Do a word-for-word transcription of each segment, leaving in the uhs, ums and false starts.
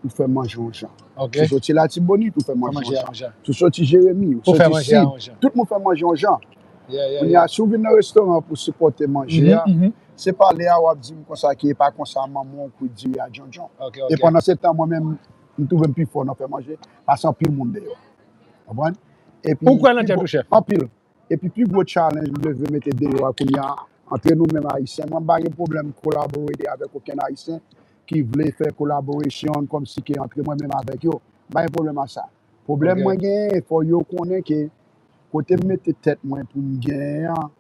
ou fè manje yon jan. Si w soti Latibonit, ou fè manje yon jan. Si w soti Jeremi, ou soti Sid, tout moun fè manje yon jan. Kounye a, si w vin nan restoran pou sipòte manje a, se pa lè a w ap di m konsa ke e pa konsa manman w kwit diri a djondjon. E pandan se tan, mwen menm, m twouve m pi fò nan fè manje pase anpil moun deyò. Konprann? Epi, ou kwè nan tèt ou, chèf? Anpil. Epi pi gwo challenge m te vle mete deyò a kounye a, antre nou menm Ayisyen, mwen m pa gen pwoblèm kolabore avèk okenn Ayisyen ki vle fè collaboration kòmsi ke antre mwen menm avèk yo. M pa gen pwoblèm a sa. Pwoblèm mwen genyen, fò yo konnen ke kote m mete tèt mwen pou m genyen an,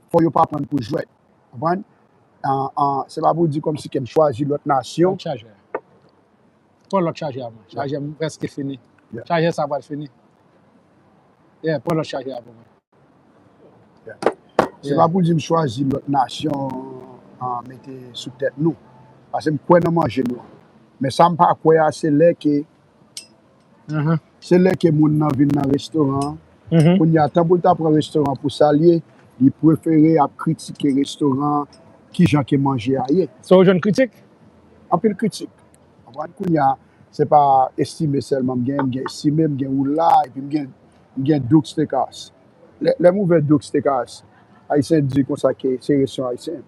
fò yo pa pran l pou jwèt. Konprann? An, an, se pa pou di kòmsi ke m chwazi lòt nasyon. Lòt chajè. Pran lòt chajè a mwen. Chajè m prèske fini. Chajè sa pral fini. Yeah, pran lòt chajè a pou mwen. Se pa pou di m chwazi lòt nasyon an mete sou tèt nou. Paske m kwè nan manje nou an. Men sa m pa kwè a, se lè ke se lè ke moun nan vin nan restoran an. Kounye a, tan pou l ta pran restoran pou sa l ye, li prefere ap kritike restoran an, kijan ke manje a ye. So, ou jwenn kritik? Anpil kritik. Konprann? Kounye a, se pa estime sèlman m gen, m gen estime, m gen woula, epi m gen, m gen Duke Steakhouse. Lè, lè m ouvè Duke Steakhouse, Ayisyen di konsa ke se restoran ayisyen.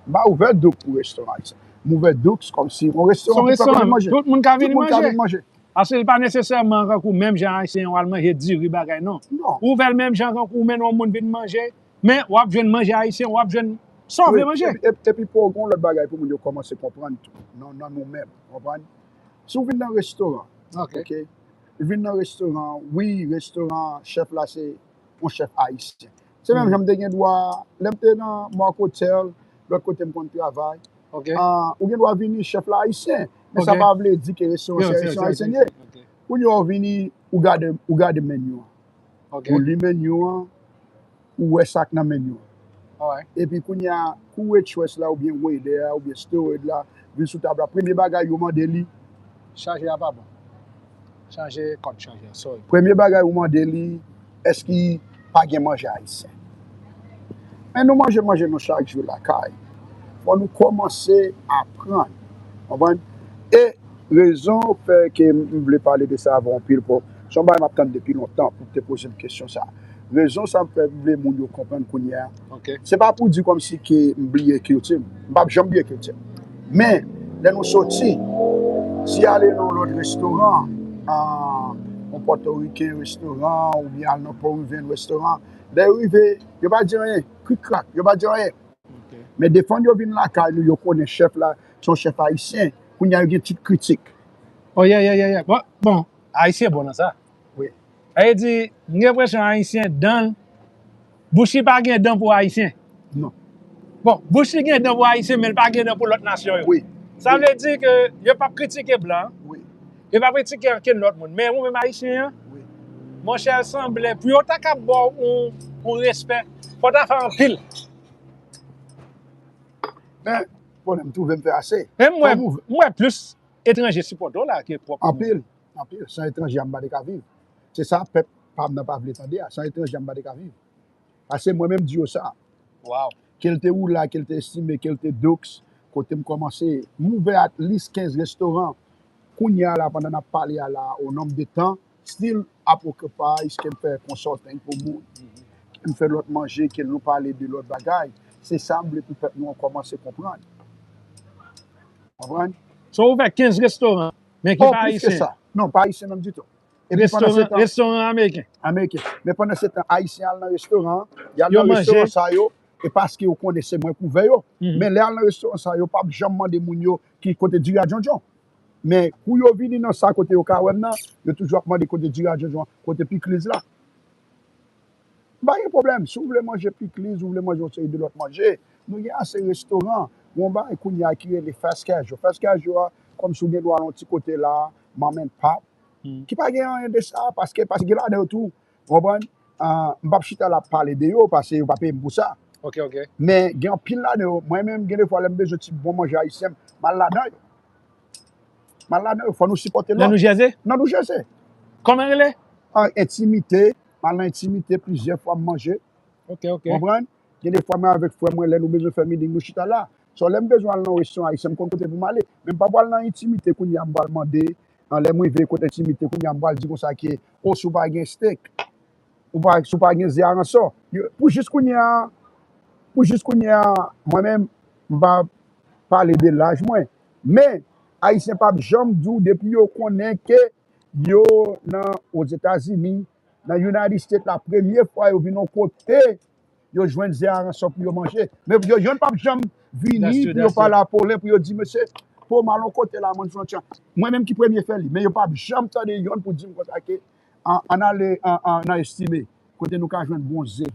M pa ouvè Duke pou restoran ayisyen. M ouvè Duke kòmsi yon restoran pou pèp la vin manje. Tout moun ka vin manje. Paske l pa nesesèman kankou menm jan Ayisyen yo al manje diri bagay, non. Ou ouvè l menm jan kankou ou mennen yon moun vin manje, men w ap jwenn manje ayisyen, w ap jwenn sa w vle manje. Epi, epi pou gen yon lòt bagay pou moun yo kòmanse konprann tou, nan, nan nou menm, konprann? Si w vin nan restoran, oke? Ou vin nan restoran, wi, restoran, chèf la se yon chèf ayisyen. Se menm jan m te gen dwa, lè m te nan Mark Hotel, lòt kote m konn travay, ou gen dwa vini, chèf la ayisyen, men sa pa vle di ke restoran se restoran ayisyen li ye. Kounye a w vini, ou gade, ou gade menu an. Ou li menu an, ou wè sa k nan menu an. Epi kounye a, kou waitress la oubyen waiter a oubyen steward la vin sou tab la, premye bagay yo mande li, chajè a pa bon. Chanje kòd chajè a, sorry. Premye bagay ou mande li, èske pa gen manje ayisyen? Men nou manje manje nou chak jou lakay. Fò nou kòmanse aprann. Konprann? E rezon fè ke m vle pale de sa avè w anpil, pou se yon bagay m ap tann depi lontan pou te poze m kesyon sa. Rezon sa m fè m vle moun yo konprann kounye a. Se pa pou di kòmsi ke m bliye kilti m. M p ap janm bliye kilti m. Men, lè nou soti, si ale nan yon lòt restoran, ah, yon pòtoriken restoran, oubyen al nan Peruvian restoran, lè yo rive, yo pa di anyen, krik krak, yo pa di anyen. Men defann yo vin lakay nou, yo konnen chèf la, se yon chèf ayisyen, kounye a yo gen tout kritik. Oh, yeah, yeah, yeah, yeah. Bon, bon, ayisyen bon nan sa. Wi. Sa vle di, m gen enpresyon ayisyen, dan l, bouch li pa gen dan pou ayisyen. Non. Bon, bouch li gen dan pou ayisyen, men l pa gen dan pou lòt nasyon yo. Wi. Sa vle di ke yo p ap kritike blan. Wi. Yo p ap kritike ankenn lòt moun. Men ou menm ayisyen an, monchè, sanble, pou yo ta ka ba w yon, yon respè, fò w ta fè anpil. Men, bon, m twouve m fè ase. Men m wè, m wè plis etranje sipòte w la ke pwòp moun. Anpil, anpil. San etranje a, m pa te ka viv. Se sa pèp pa m nan pa vle tande a. San etranje a, m pa te ka viv. Paske mwen menm di yo sa. Wow. Ke l te Woula, ke l te Estime, ke l te Dukes, kote m kòmanse, m ouvè at least kenz restoran. Kounye a la, pandan n ap pale a la, o nonb de tan, still ap occupy, ke m fè consulting pou moun. M fè lòt manje, ke nou pale de lòt bagay. Se sa m vle pou pèp nou an kòmanse konprann. Konprann? So, ou fè kenz restoran, men ki pa ayisyen? Oh, plis ke sa. Non, pa ayisyen menm ditou. Epi pandan se tan, restoran ameriken. Ameriken. Men pandan se tan, ayisyen al nan restoran, y al nan restoran sa yo, e paske yo konnen se mwen k ouvè yo. Men lè y al nan restoran sa yo, yo p ap janm mande moun yo ki kote diri a djondjon. Men kou yo vini nan sa kote yo ka wè m nan, yo toujou ap mande kote diri a djondjon, kote pikliz la. M pa gen pwoblèm. Si w vle manje pikliz, ou vle manje yon seri de lòt manje, nou gen ase restoran. Gen yon bagay kounye a ki rele fast casual. Fast casual a, kòmsi w gen dwa al yon ti kote la, mom and pop, ki pa gen anyen de sa, paske, paske gen ladan yo tou, w konprann? Ah, m p ap chita la ap pale de yo, paske yo pa peye m pou sa. Ok, ok. Men gen anpil ladan yo, mwen menm, gen defwa, lè m bezwen ti bon manje ayisyen, m al ladan yo. M al ladan yo, fò nou sipòte lòt. Nan New Jersey? Nan New Jersey. Kòman rele? An Entimite, m al nan Entimite plizyè fwa m manje. Ok, ok. Konprann? Gen de fwa mwen avèk frè mwen, lè nou bezwen fè meeting, nou chita la. So, lè m bezwen al nan yon restoran ayisyen, m konn kote pou m ale. Men m pa pral nan Intimité kounye a, m pral mande, an, lè m rive kote Intimité kounye a, m pral di konsa ke, o, si w pa gen steak, ou pa, si w pa gen ze aransò. Yo, pou jis kounye a, pou jis kounye a, mwen menm, m pa pale de laj mwen. Men, Ayisyen p ap janm di w depi yo konnen ke yo nan Ozetazini, nan United States la, premye fwa yo vin yon kote, yo jwenn ze aransò pou yo manje. Men yo, yonn p ap janm vini pou yo pale a Paulin, pou yo di, "Mesye, pou m al yon kote la, mwen frontier." Mwen menm ki premye fè li, men yo p ap janm tande yonn pou di m konsa ke, "An, ann ale an, an, nan Estimé, kote nou ka jwenn bon ze."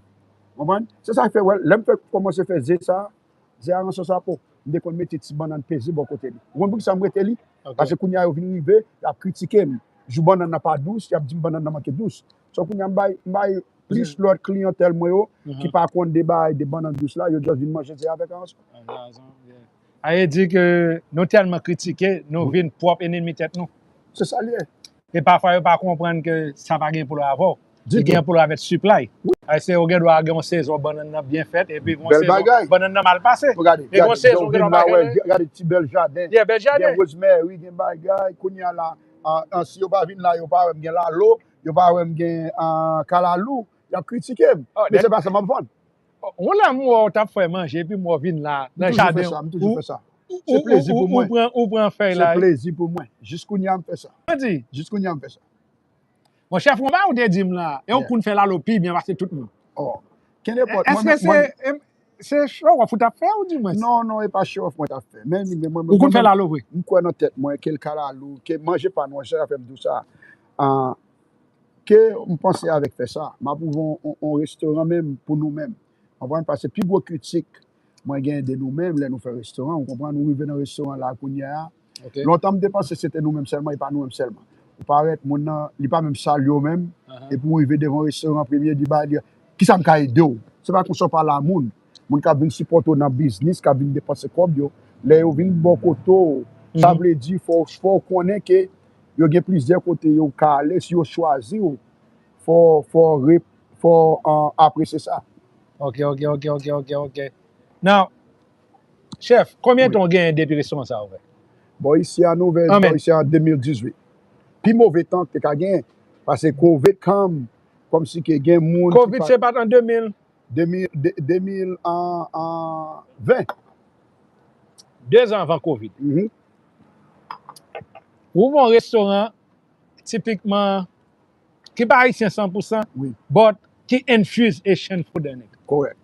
Konprann? Se sa k fè, wè, lè m fè kòmanse fè ze sa, ze aransò sa, po, m te konn mete ti bannann peze bò kote li. Ou konn poukisa m rete li? Paske kounye a yo vin rive, y ap kritike m. Jou bannann nan pa dous, y ap di m bannann nan manke dous. So kounye a m bay, m bay plis lòt kliyantèl mwen yo ki pa konn de bagay de bannann dous la, yo just vin manje ze avèk aransò. Sa vle di ke nou tèlman kritike, nou vin pwòp enemi tèt nou. Se sa l ye. E pafwa yo pa konprann ke sa pa gen pou l wè avè w. Li gen pou l wè avèk supply. Paske ou gen dwa gen yon sezon bannann nan byen fèt, epi gen yon sezon bannann nan mal pase. E gen yon sezon ou gen dwa pa gen. Gade ti bèl jaden. Yeah, bèl jaden. Gen rosemary, gen bagay. Kounye a la, an, an, si yo pa vin la, yo pa wè m gen lalo, yo pa wè m gen, an, kalalou, y ap kritike m. Men se pa sa m ap vann. Yon lè m wè w t ap fè manje, epi m wè w vin la, nan jaden. M toujou fè sa, m toujou fè sa. Se plezi pou mwen. Ou pran, ou pran fèy la. Se plezi pou mwen. Jis kounye a m fè sa. Jis kounye a m fè sa. Monchè, fè yon bagay ou te di m la, e ou konn fè lalo pi byen pase tout moun. Oh. Kenenpòt, mwen, mwen, se show off ou t ap fè ou di mwen? Non, non, e pa show off mwen t ap fè. Men, men mwen, ou konn fè lalo vre? M kwè nan tèt mwen, ke l kalalou, ke manje pa nou, se sa k fè m di w sa. Ah, ke m panse avèk fè sa. M ap ouvri yon, yon, yon restoran menm pou nou menm. Konprann? Paske pi gwo kritik mwen gen de nou menm lè nou fè restoran, ou konprann? Ou rive nan restoran la kounye a. Lontan m te panse se te nou menm sèlman, e pa nou menm sèlman. Ou parèt, moun nan, li pa menm salye w menm, epi ou rive devan restoran, premye di bagay li, "Kisa m ka ede w?" Se pa konsa w pale a moun. Moun k ap vin sipòte w nan biznis, k ap vin depanse kòb yo, lè yo vin bò kote w, sa vle di fò, fò w konnen ke yo gen plizyè kote yo ka ale, si yo chwazi w, fò, fò, fò, an, apresye sa. Ok, ok, ok, ok, ok, ok. Now, chèf, konbyen tan w genyen depi restoran sa a ouvè? Bò isi a nou ouvè, bò isi a an de mil dizuit. Pi move tan ke te ka genyen, paske covid kanmenm, kòmsi ke gen moun ki pa. Covid se pa t an de mil? De mil, de, de mil an, an ven. De zan anvan covid. Ou ouvè yon restoran, tipikman, ki pa ayisyen san pou san, but ki infuse Asian food in it. Kòrèk.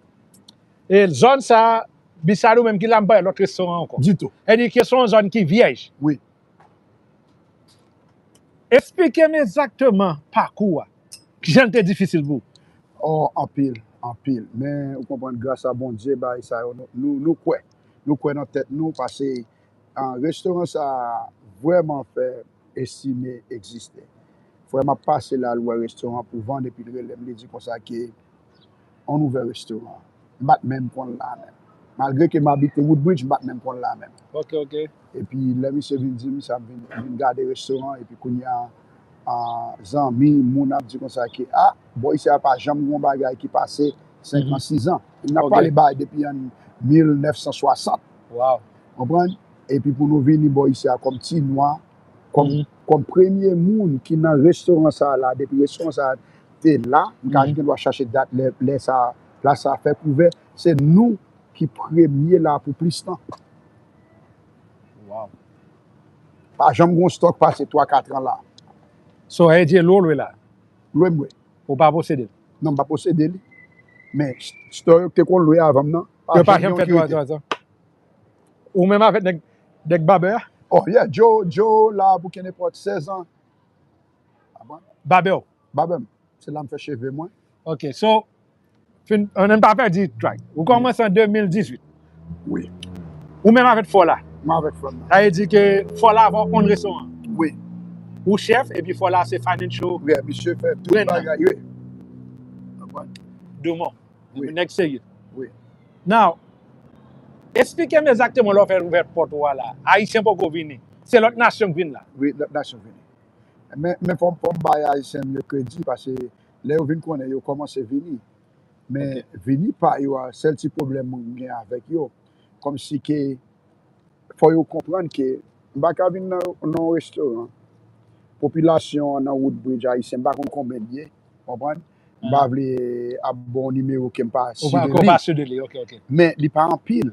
E zòn sa a, beside ou menm ki la, m pa wè lòt restoran ankò. Ditou. Sa vle di ke se yon zòn ki vyèj. Wi. Eksplike m egzakteman pakou a. Kijan l te difisil pou ou? Oh, anpil, anpil. Men, ou konprann, gras a Bondye, bagay sa yo, nou, nou, nou kwè. Nou kwè nan tèt nou, paske, ah, restoran sa a vrèman fè Estimé egziste. Frè m ap pase la, l wè restoran pou vann, epi l rele m, li di konsa ke, "Ann ouvè restoran." M pa t menm konn la menm. Malgre ke m abite Woodbridge, m pa t menm konn la menm. Ok, ok. Epi lè misye vin di m sa, m vin, vin gade restoran, epi kounye a, a, zanmi, moun ap di konsa ke, "Ah, bò isi a pa janm gen yon bagay ki pase senk an, sis an." E n ap pale bagay depi an mil nèf san swasant. Wow. Konprann? Epi pou nou vini bò isi a kòm ti nwa, kòm, kòm premye moun ki nan restoran sa a la, depi restoran sa a te la, m ka gen dwa chache dat lè, lè sa, plas sa a fèk ouvè, se nou ki premye la pou plis tan. Wow. Pa janm gen yon stock pase twa, kat an la. So, sa vle di lwe w lwe la? Lwe m lwe. Ou pa posede l? Non, m pa posede li. Men, store yo ki te konn lwe avan m nan, pa janm gen yon ki rete. Yo pa janm fè twa zan. Ou menm avèk nèg, nèg babè a? Oh, yeah, Joe, Joe la pou kenenpòt sèz an. Babè w? Babè m. Se la m fè cheve mwen. Ok, so, fin, ann, ann pa pèdi track. Ou kòmanse an de mil dizuit. Wi. Ou menm avèk Fòla. Mwen avèk Fòla. Sa vle di ke Fòla avè w own restoran. Wi. Ou chèf, epi Fòla se financial. Wi, misye fè tout bagay, wi. Konprann? Dumont. Wi. Nèg serye. Wi. Now, eksplike m egzakteman lè w fè ouvè pòt ou a la. Ayisyen poko vini. Se lòt nasyon k vin la. Wi, lòt nasyon vini. Men, men fò, fò m bay Ayisyen yo kredi, paske lè yo vin konnen, yo kòmanse vini. Men vini pa yo a, sèl ti pwoblèm mwen gen avèk yo, Kòmsi ke fò yo konprann ke m pa ka vin nan, nan yon restoran, popilasyon an nan Woodbridge ayisyen, m pa konn konbyen l ye, konprann? M pa vle ap ba w nimewo ke m pa si de li. Ou pa si de li, ok, ok. Men li pa anpil.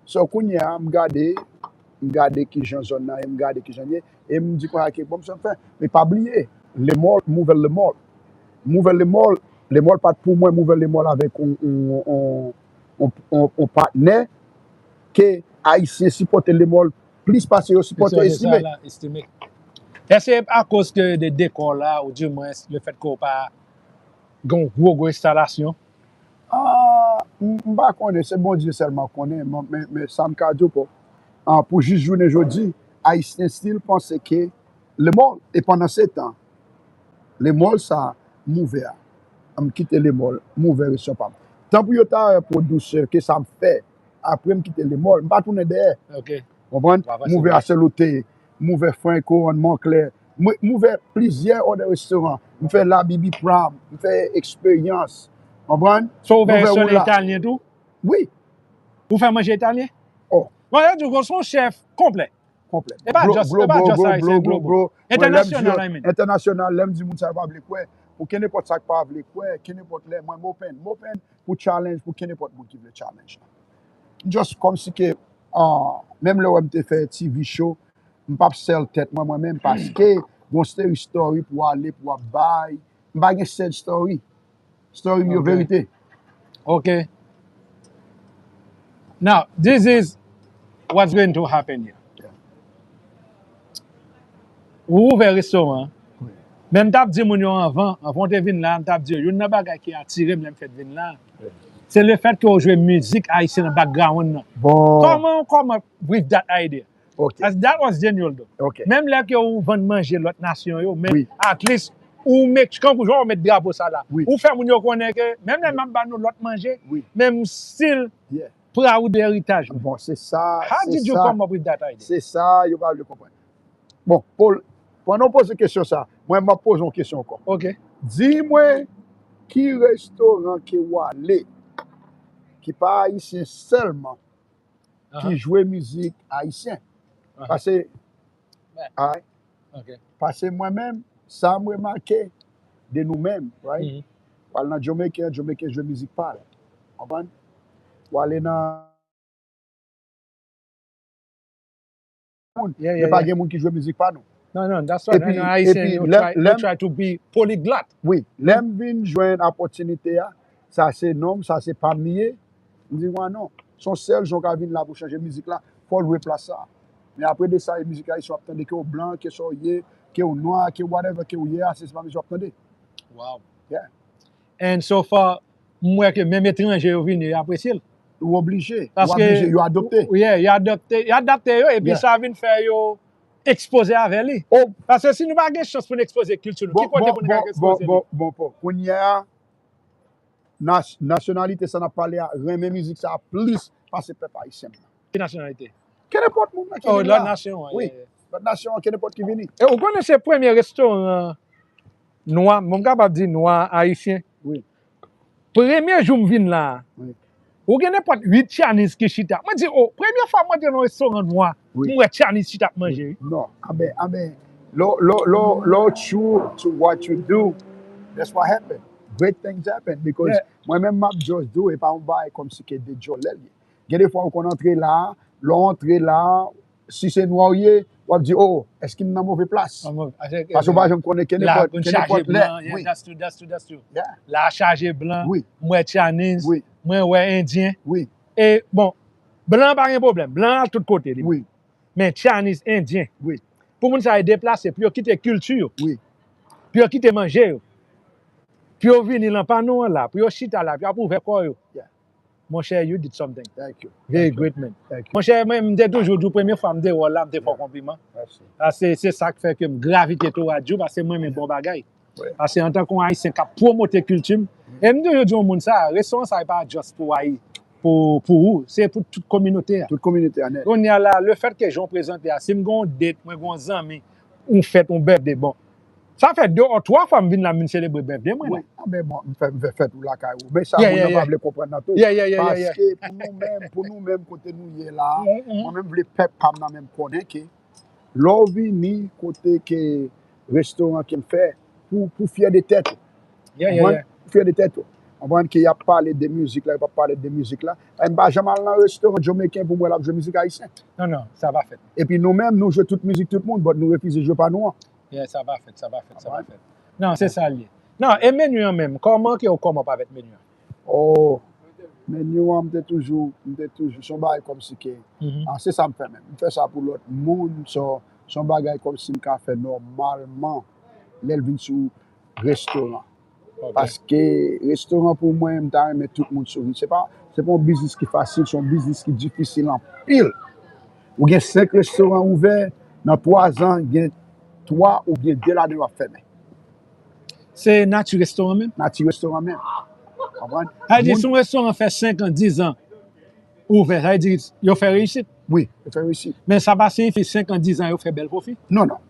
So kounye a, m gade, m gade kijan zòn nan ye, m gade kijan l ye, e m di konsa ke bon, m sa m fè. Men pa bliye, Lemòl, m ouvè Lemòl. M ouvè Lemòl, Lemòl pa t pou mwen, m ouvè Lemòl avèk yon, yon, yon, yon, yon, yon patnè ke Ayisyen sipòte Lemòl plis pase yo sipòte Estimé. Èske akoz ke de dekò la, ou dimwens le fèt ke w pa gen yon gwo, gwo enstalasyon? Ah, m, m pa konnen, se Bondye sèlman konnen, men, men, men sa m ka di w pou, ah, pou jis jounen jodi, Ayisyen still panse ke Lemòl, e pandan se tan, Lemòl sa, m ouvè a. M kite Lemòl, m ouvè restoran pa m. Tan pou yo ta wè pou dousè ke sa m fè, apre m kite Lemòl, m pa tounen dèyè. Ok. Konprann? M ouvè Aselote, m ouvè Franco, Ann Mòklè. M, m ouvè plizyè òdè restoran. M fè La Bibi Prime, m fè Eksperyans. Konprann? So, ou ouvè restoran italyen tou? Wi. Ou fè manje italyen? Oh. Bon, yo di w se yon chèf konplè. Konplè. E pa just, e pa just ayisyen, global. Entènasyonal, I mean. Entènasyonal, lè m di moun sa yo pa vle kwè. Pou kenenpòt sa k pa vle kwè, kenenpòt lè, mwen m open. M open pou challenge, pou kenenpòt moun ki vle challenge. Just kòmsi ke, ah, menm lè w wè m te fè T V show, m p ap sell tèt mwen, mwen menm, paske gon seri story pou ale, pou ap bay. M pa gen sell story. Story m yo verite. Ok. Now, this is what's going to happen here. Ou ouvè restoran. Men m t ap di moun yo anvan, anvan w te vin la, m t ap di yo, youn nan bagay ki atire m lè m fèk vin la, se le fèt ke w jwe mizik ayisyen nan background nan. Bon. Kòman, kòman, with that idea? Ok. As that was Daniel though. Ok. Menm lè ke ou vann manje lòt nasyon yo, men at least ou make, kankou jan ou met drapo sa la. Wi. Ou fè moun yo konnen ke menm lè m ap ba nou lòt manje, men m still proud de eritaj mwen. Bon, se sa, how did you come up with that idea? Se sa yo pa vle konprann. Bon, Paul, pandan w poze kesyon sa, mwen m ap poze yon kesyon ankò. Ok. Di mwen ki restoran ke w ale ki pa ayisyen sèlman ki jwe mizik ayisyen. Paske, alright? Paske mwen menm, sa m remake de nou menm, right? W al nan Jamaican, Jamaican jwe mizik pa l. Konprann? W ale nan moun, men pa gen moun ki jwe mizik pa nou. Non, non, that's right. Epi, epi, lè, lè, try to be polyglot. Wi, lè m vin jwenn opòtinite a, sa se non m, sa se pa m li ye. M di, wa non, se yon sèl jan w ka vin la pou chanje mizik la, fò w lwe plas sa. Men apre de sa, e mizik ayisyen w ap tande, ke w blan, ke sa w ye, ke w nwa, ke whatever ke w ye a, se, se pa mizik w ap tande. Wow. Yeah. And so far, m wè ke menm etranje yo vini, yo apresye l. Ou oblije, ou oblije, yo adopte. Yeah, yo adopte, yo adapte yo, epi sa vin fè yo ekspoze avè li. Paske si nou pa gen chans pou n ekspoze kilti nou, ki kote pou n ka ekspoze li? Bon, bon, bon, kounye a, nas-, nasyonalite sa n ap pale a, renmen mizik sa a plis pase pèp ayisyen an. Ki nasyonalite? Kenenpòt moun nan ki vin la. Oh, lòt nasyon an, yeah, yeah. Lòt nasyon an, kenenpòt ki vini. E ou konnen se premye restoran nwa, bon, m kapab di nwa ayisyen. Wi. Premye jou m vin la a, wi, ou gen nenpòt uit Chinese ki chita. Mwen di, oh, premye fwa mwen te nan yon restoran nwa, wi, m wè Chinese chita ap manje, wi. Non, amen, amen. Lè w, lè w, lè w, lè w true to what you do, that's what happen. Great things happen because, yeah, mwen menm m ap just do, e pa yon bagay kòmsi ke de djòlè l ye. Gen de fwa ou konn antre la a, lè w antre la a, si se nwa w ye, w ap di, oh, èske m nan move plas? Paske w pa janm konnen kenenpòt, kenenpòt lè. Wi. La a chaje blan, wi, m wè Chinese, wi, mwen wè Endyen. Wi. E, bon, blan an pa gen pwoblèm, blan an al tout kote li. Wi. Men Chinese, Endyen. Wi. Pou moun sa yo deplase, pou yo kite kilti yo. Wi. Pou yo kite manje yo. Pou yo vini lan panou an la, pou yo chita la, pou y ap ouvè kò yo. Yeah. Monchè, you did something. Thank you. Very great, man. Thank you. Monchè, mwen, m te toujou di w, premye fwa m te wè w la, m te fè w konpliman. Mèsi. A, se, se sa k fè ke m gravite towards you, paske mwen renmen bon bagay. Wi. Paske antanke yon Ayisyen k ap pwomote kilti m, e m toujou di yon moun sa, restoran sa e pa just pou Ayi-, pou, pou ou, se pou tout kominote a. Tout kominote a nèt. Kounye a la, le fèt ke jan w prezante a, si m gen yon date, mwen gen yon zanmi, yon fèt, yon birthday, bon, Sa fè de ou twa fwa m vin la, m vin selebre bèfde mwen la. Wi, anben bon, m fè, m fè fèt ou lakay ou. Men sa moun nan pa vle konprann nan tou. Yeah, yeah, yeah, yeah, yeah. Paske pou nou menm, pou nou menm kote nou ye la, mwen menm vle pèp pa m nan menm konnen ke lè w vini kote ke restoran ke m fè, pou, pou fyè de tèt ou. Yeah, yeah, yeah. Pou fyè de tèt ou. Konprann ke y ap pale de mizik la, yo p ap pale de mizik la. E m pa janm al nan restoran Jamaican pou m wè l ap jwe mizik ayisyen. Non, non, sa pa fèt. Epi nou menm, nou jwe tout mizik tout moun, but nou refize jwe pa nou an. Yeah, sa pa fèt, sa pa fèt, sa pa fèt. Non, se sa l ye. Non, e meni an menm, kòman ke w come up avèk meni an? Oh, meni an, m te toujou, m te toujou, se yon bagay kòmsi ke, ah, se sa m fè menm. M fè sa pou lòt moun, so, se yon bagay kòmsi m ka fè nòmalman lè l vin sou restoran. Ok. Paske restoran pou mwen, m ta renmen tout moun souri. Se pa, se pa yon biznis ki fasil, se yon biznis ki difisil anpil. Ou gen senk restoran ouvè, nan twa zan, gen twa oubyen de ladan yo ap fèmen. Se nati restoran menm? Nati restoran menm. Konprann? Sa vle di, si yon restoran fè senk an, diz an ouvè, sa vle di yo fè reyisit? Wi, yo fè reyisit. Men sa pa siyifi senk an, diz an yo fè bèl pwofi? Non, non.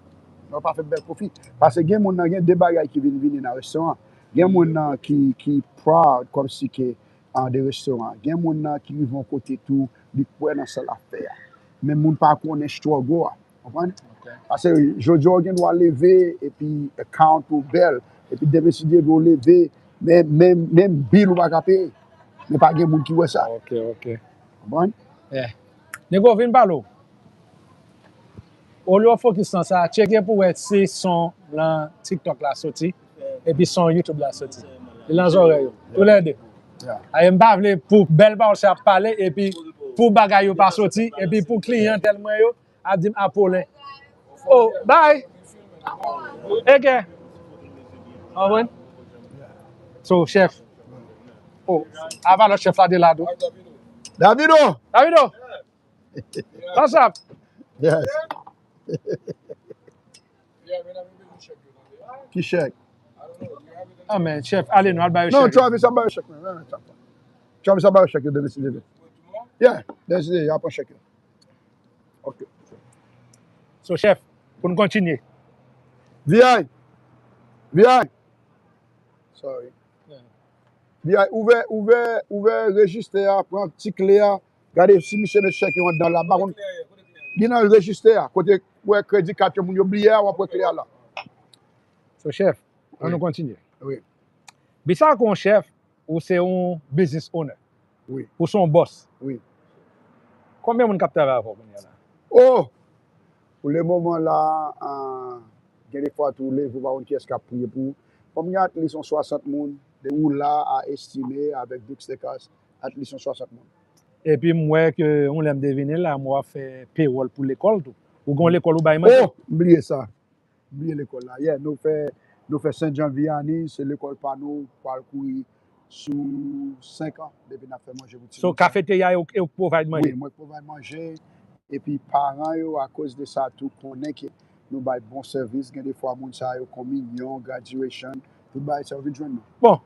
Yo pa fè bèl pwofi. Paske gen moun nan, gen de bagay ki vin vini nan restoran. Gen moun nan ki, ki proud kòmsi ke an de restoran. Gen moun nan ki rive yon kote tou, li kwè nan sa l ap fè a. Men moun pa konnen struggle a. Konprann? Ok. Paske jodi a w gen dwa leve epi account ou bèl, epi demen si Dye vle w leve, men, men, menm bil ou pa ka peye. Men pa gen moun ki wè sa. Ok, ok. Konprann? Yeah. Nego, vin pale w. Olye w fokis nan sa, tcheke pou wè si son nan TikTok la soti, epi son YouTube la soti. Li nan zòrèy yo. Toulède. Yeah. Aye, m pa vle pou bèl pawòl sa ap pale, epi pou bagay yo pa soti, epi pou kliyantèl mwen yo ap di m Apollin. Oh, bye! Eke. Konprann? So, chèf. Oh, apa lòt chèf la de la tou. Davido! Davido! What's up? Yes. Ki chèk? Ah, men, chèf, ale nou, al ba yo chèk. Non, Travis ap ba yo chèk, men, men, men, chèk. Travis ap ba yo chèk yo demen si Dye vle. Yeah, demen si Dye vle, y ap pran chèk yo. Ok. So, chèf, pou n kontinye. V I. V I. Sorry. Yeah. V I, ouvè, ouvè, ouvè rejistè a, pran ti kle a, gade si misye met chèk yo anndan la. M pa konn, li nan rejistè a, kote w wè kredi kat yo, moun yo bliye a, w ap wè kle a la. So, chèf, an nou kontinye. Wi. Bisa kon chèf, ou se yon business owner. Wi. Ou se yon bòs. Wi. Konbyen moun k ap travay avè w kounye a la? Oh! Pou le moman la, ah, gen de fwa tou ou leve, ou pa konn kiyès k ap priye pou ou. Fò m gen at least yon swasant moun, de ou la a estime avèk Duke Steakhouse, at least yon swasant moun. Epi m wè ke yon lè m te vini la, m wè w ap fè pewòl pou lekòl tou. Ou gen yon lekòl ou bay manje? Oh! M bliye sa. M bliye lekòl la. Yeah, nou fè, nou fè Saint John Vianney, se lekòl pa nou, pral kouri sou senk an depi n ap fè manje pou timoun. So, kafeterya yo, yo provide manje? Wi, mwen k provide manje. Epi paran yo, akoz de sa tou, konnen ke nou bay bon sèvis. Gen de fwa moun sa yo, kominyon, graduation, tout bagay sa yo vin jwenn nou. Bon,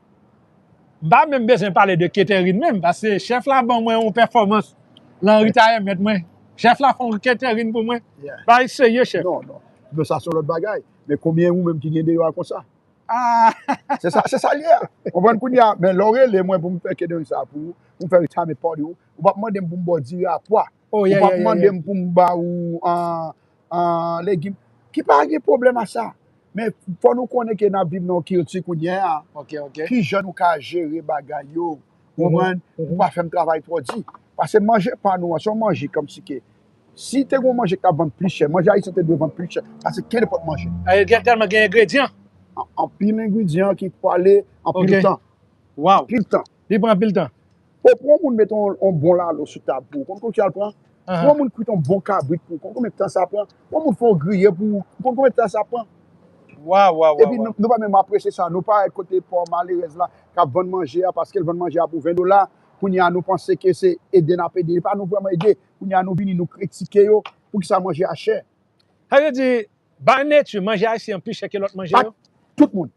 m pa menm bezwen pale de catering menm, paske chèf la ban mwen yon pèfòmans nan retirement mwen. Chèf la fè yon catering pou mwen. Yeah. Bagay serye, chèf. Non, non. Men sa se yon lòt bagay. Men konbyen ou menm ki gen deyò a konsa? Ah! Se sa, se sa l ye a. Konprann kounye a, men lè w rele mwen pou m fè catering sa pou ou, pou m fè retirement party ou, ou p ap mande m pou m ba w diri a pwa. Oh, yeah, yeah, yeah, yeah. Ou p ap mande m pou m ba ou an, an legim. Ki pa gen pwoblèm a sa. Men fò nou konnen ke n ap viv nan yon kilti kounye a. Ok, ok. Ki jan nou ka jere bagay yo? Konprann? Pou pa fè m travay twò di. Paske manje pa nou an, se yon manje kòmsi ke si te gen yon manje k t ap vann pli chè, manje ayisyen te dwe vann pli chè pase kenenpòt manje. Tèlman gen engredyan. An-, anpil engredyan ki pwale anpil tan. Wow. Anpil tan. Li pran anpil tan. Ou pran yon moun met yon, yon bon lalo sou tab pou ou. Konn konbyen tan l pran? Pou yon moun kwit yon bon kabrit pou ou, konn konbyen tan sa pran? Pou yon moun fè yon griye pou ou, konn konbyen tan sa pran? Waw, waw, waw. Epi nou, nou pa menm apresye sa. Nou parèt kote pò malerèz la k ap vann manje a, paske l vann manje a pou ven dola. Kounye a, nou panse ke se ede n ap ede. E pa nou vrèman ede. Kounye a, nou vini, nou kritike yo. Poukisa manje a chè? Sa vle di, by nature, manje ayisyen an pi chè ke lòt manje yo? Tout moun.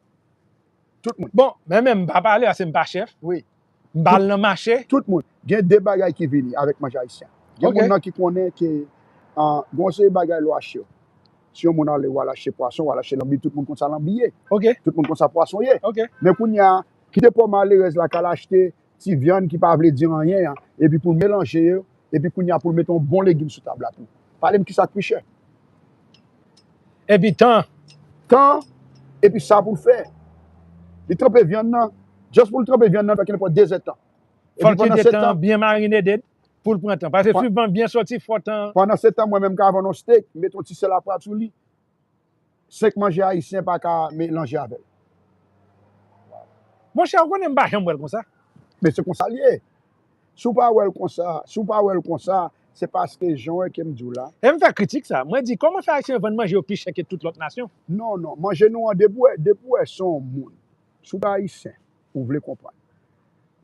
Tout moun. Bon, men menm, m pa pale, paske m pa chèf. Wi. M pa al nan mache. Tout moun. Gen de bagay ki vini avèk manje ayisyen. Gen moun nan ki konnen ke, ah, gen yon seri bagay lè w achte yo. Si yon moun ale, w al achte pwason, w al achte lanbi, tout moun konn sa lanbi ye. Ok, Tout moun konn sa pwason ye. ok. Men kounye a, kite pòv malerèz la k al achte ti vyann ki pa vle di anyen an, epi pou l melanje yo, epi kounye a pou l mete yon bon legim sou tab la tou. Pale m kisa k pi chè. Epi tan. Tan, epi sa pou l fè. Li tranpe vyann nan, just pou l tranpe vyann nan, fè kenenpòt de zèdtan. Fò l kite tan byen marine dead pou l pran tan. Paske swivan byen soti, fò tan. Pandan se tan, mwen menm ka vann yon steak, mete yon ti sèl aprab sou li. Senk manje ayisyen pa ka melanje avè l. Monchè, ou konnen m pa janm wè l konsa. Men se konsa l ye. Si w pa wè l konsa, si w pa wè l konsa, se paske jan w wè ke m di w la. E m fè kritik sa. Mwen di, kòman fè ayisyen vann manje yo pi chè ke tout lòt nasyon? Non, non. Manje nou an, depi w wè, depi w wè se yon moun. Si w pa ayisyen, ou vle konprann.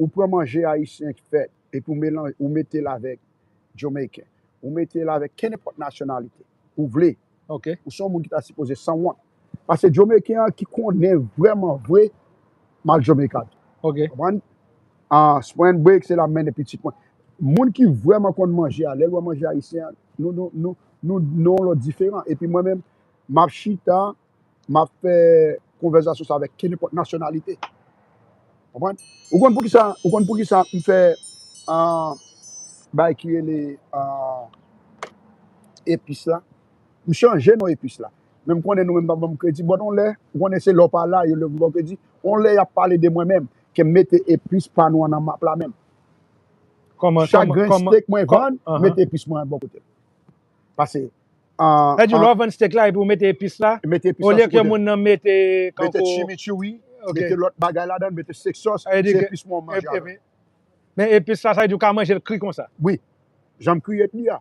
Ou pran manje ayisyen ki fèt, epi w melanje, ou mete l avèk Jamaican. Ou mete l avèk kenenpòt nasyonalite. Ou vle. Ok, Ou se yon moun ki ta sipoze sanwont. Paske Jamaican an ki konnen vrèman vre mal Jamaica tou. ok. Konprann? Ah, spring break, se la m mennen pitit mwen. Moun ki vrèman konn manje a, lè l wè manje ayisyen an, nou, nou, nou, nou, nou yon lòt diferan. Epi mwen menm, m ap chita, m ap fè konvèsasyon sa avèk kenenpòt nasyonalite. Konprann? Ou konn poukisa, ou konn poukisa m fè ah, bay ki rele ah, epis la? M chanje non epis la. Men m konnen nou menm pa ban m kredi. Bon, yon lè, ou konnen se lè w pa la, yo lè w ba w kredi. Yon lè y ap pale de mwen menm, ke m mete epis pa nou an nan map la menm. Kòman, Chak kòman, grenn kòman, steak mwen kò- vann, aha. Mete epis mwen an bò kote. Pase. ah, Sa di, lè ah, w vann steak la epi w mete epis la, mete epis la olye sou ke kote. Moun nan mete Mete kanko. Chimichurri, Ok. mete lòt bagay ladan, mete steak sauce, Sa vle di se ke- epis mwen w manje epi- avè. epi- Men epis la, sa vle di w ka manje l kri konsa. Wi, janm kriye li a.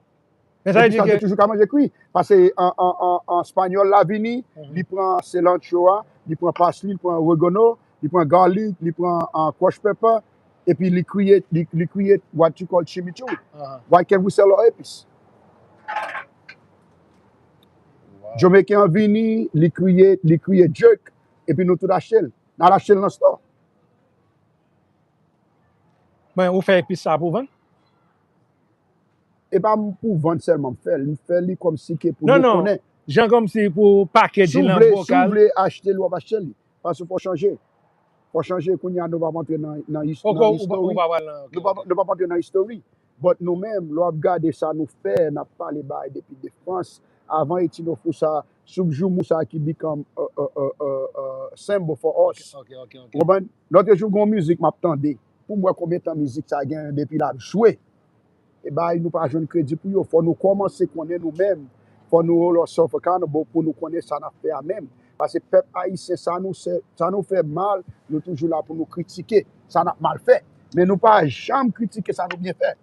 Men sa vle Epis di la, ke se toujou ka manje kri. Pase an, an, an, an espanyòl la vini, Mhm. Li pran cilantro a, li pran parsley, li pran oregano, li pran garlic, li pran an crushed pepper, epi li kriye, li, li kriye what you call chimichurri. Aha. Why can't we sell our epis? Jamaican an vini, li kriye, li kriye jerk, epi nou tout achte l. N al achte l nan store. Men ou fè epis sa pou vann? E pa m pou vann sèlman m fè l, m fè li kòmsi ke pou Non, yo non. Konnen. Jan kòmsi pou package Si w nan vle, si w bokal. Vle achte l, w ap achte li. Paske fò chanje. Fò chanje, kounye a nou p ap antre nan, nan, his- Ok, nan ou pa- ou history. pa pral nan, ok. Nou p ap- nou p ap antre nan history. But nou menm, lè w ap gade sa nou fè, n ap pale bay depi de France. Avan Etinofu sa, Soup Joumou sa ki become a, a, a, a, a symbol for us. Ok, ok, ok. Ou konprann? Lòt jou gen yon mizik m ap tande. Pou m wè konbyen tan mizik sa gen depi l ap jwe. E bay nou pa jwenn kredi pou yo. Fò nou kòmanse konnen nou menm. Fò nou hold ourselves accountable pou nou konnen sa n ap fè a menm. Paske pèp ayisyen, sa nou se, sa nou fè mal, nou toujou la pou nou kritike sa n ap mal fè. Men nou pa janm kritike sa nou byen fè.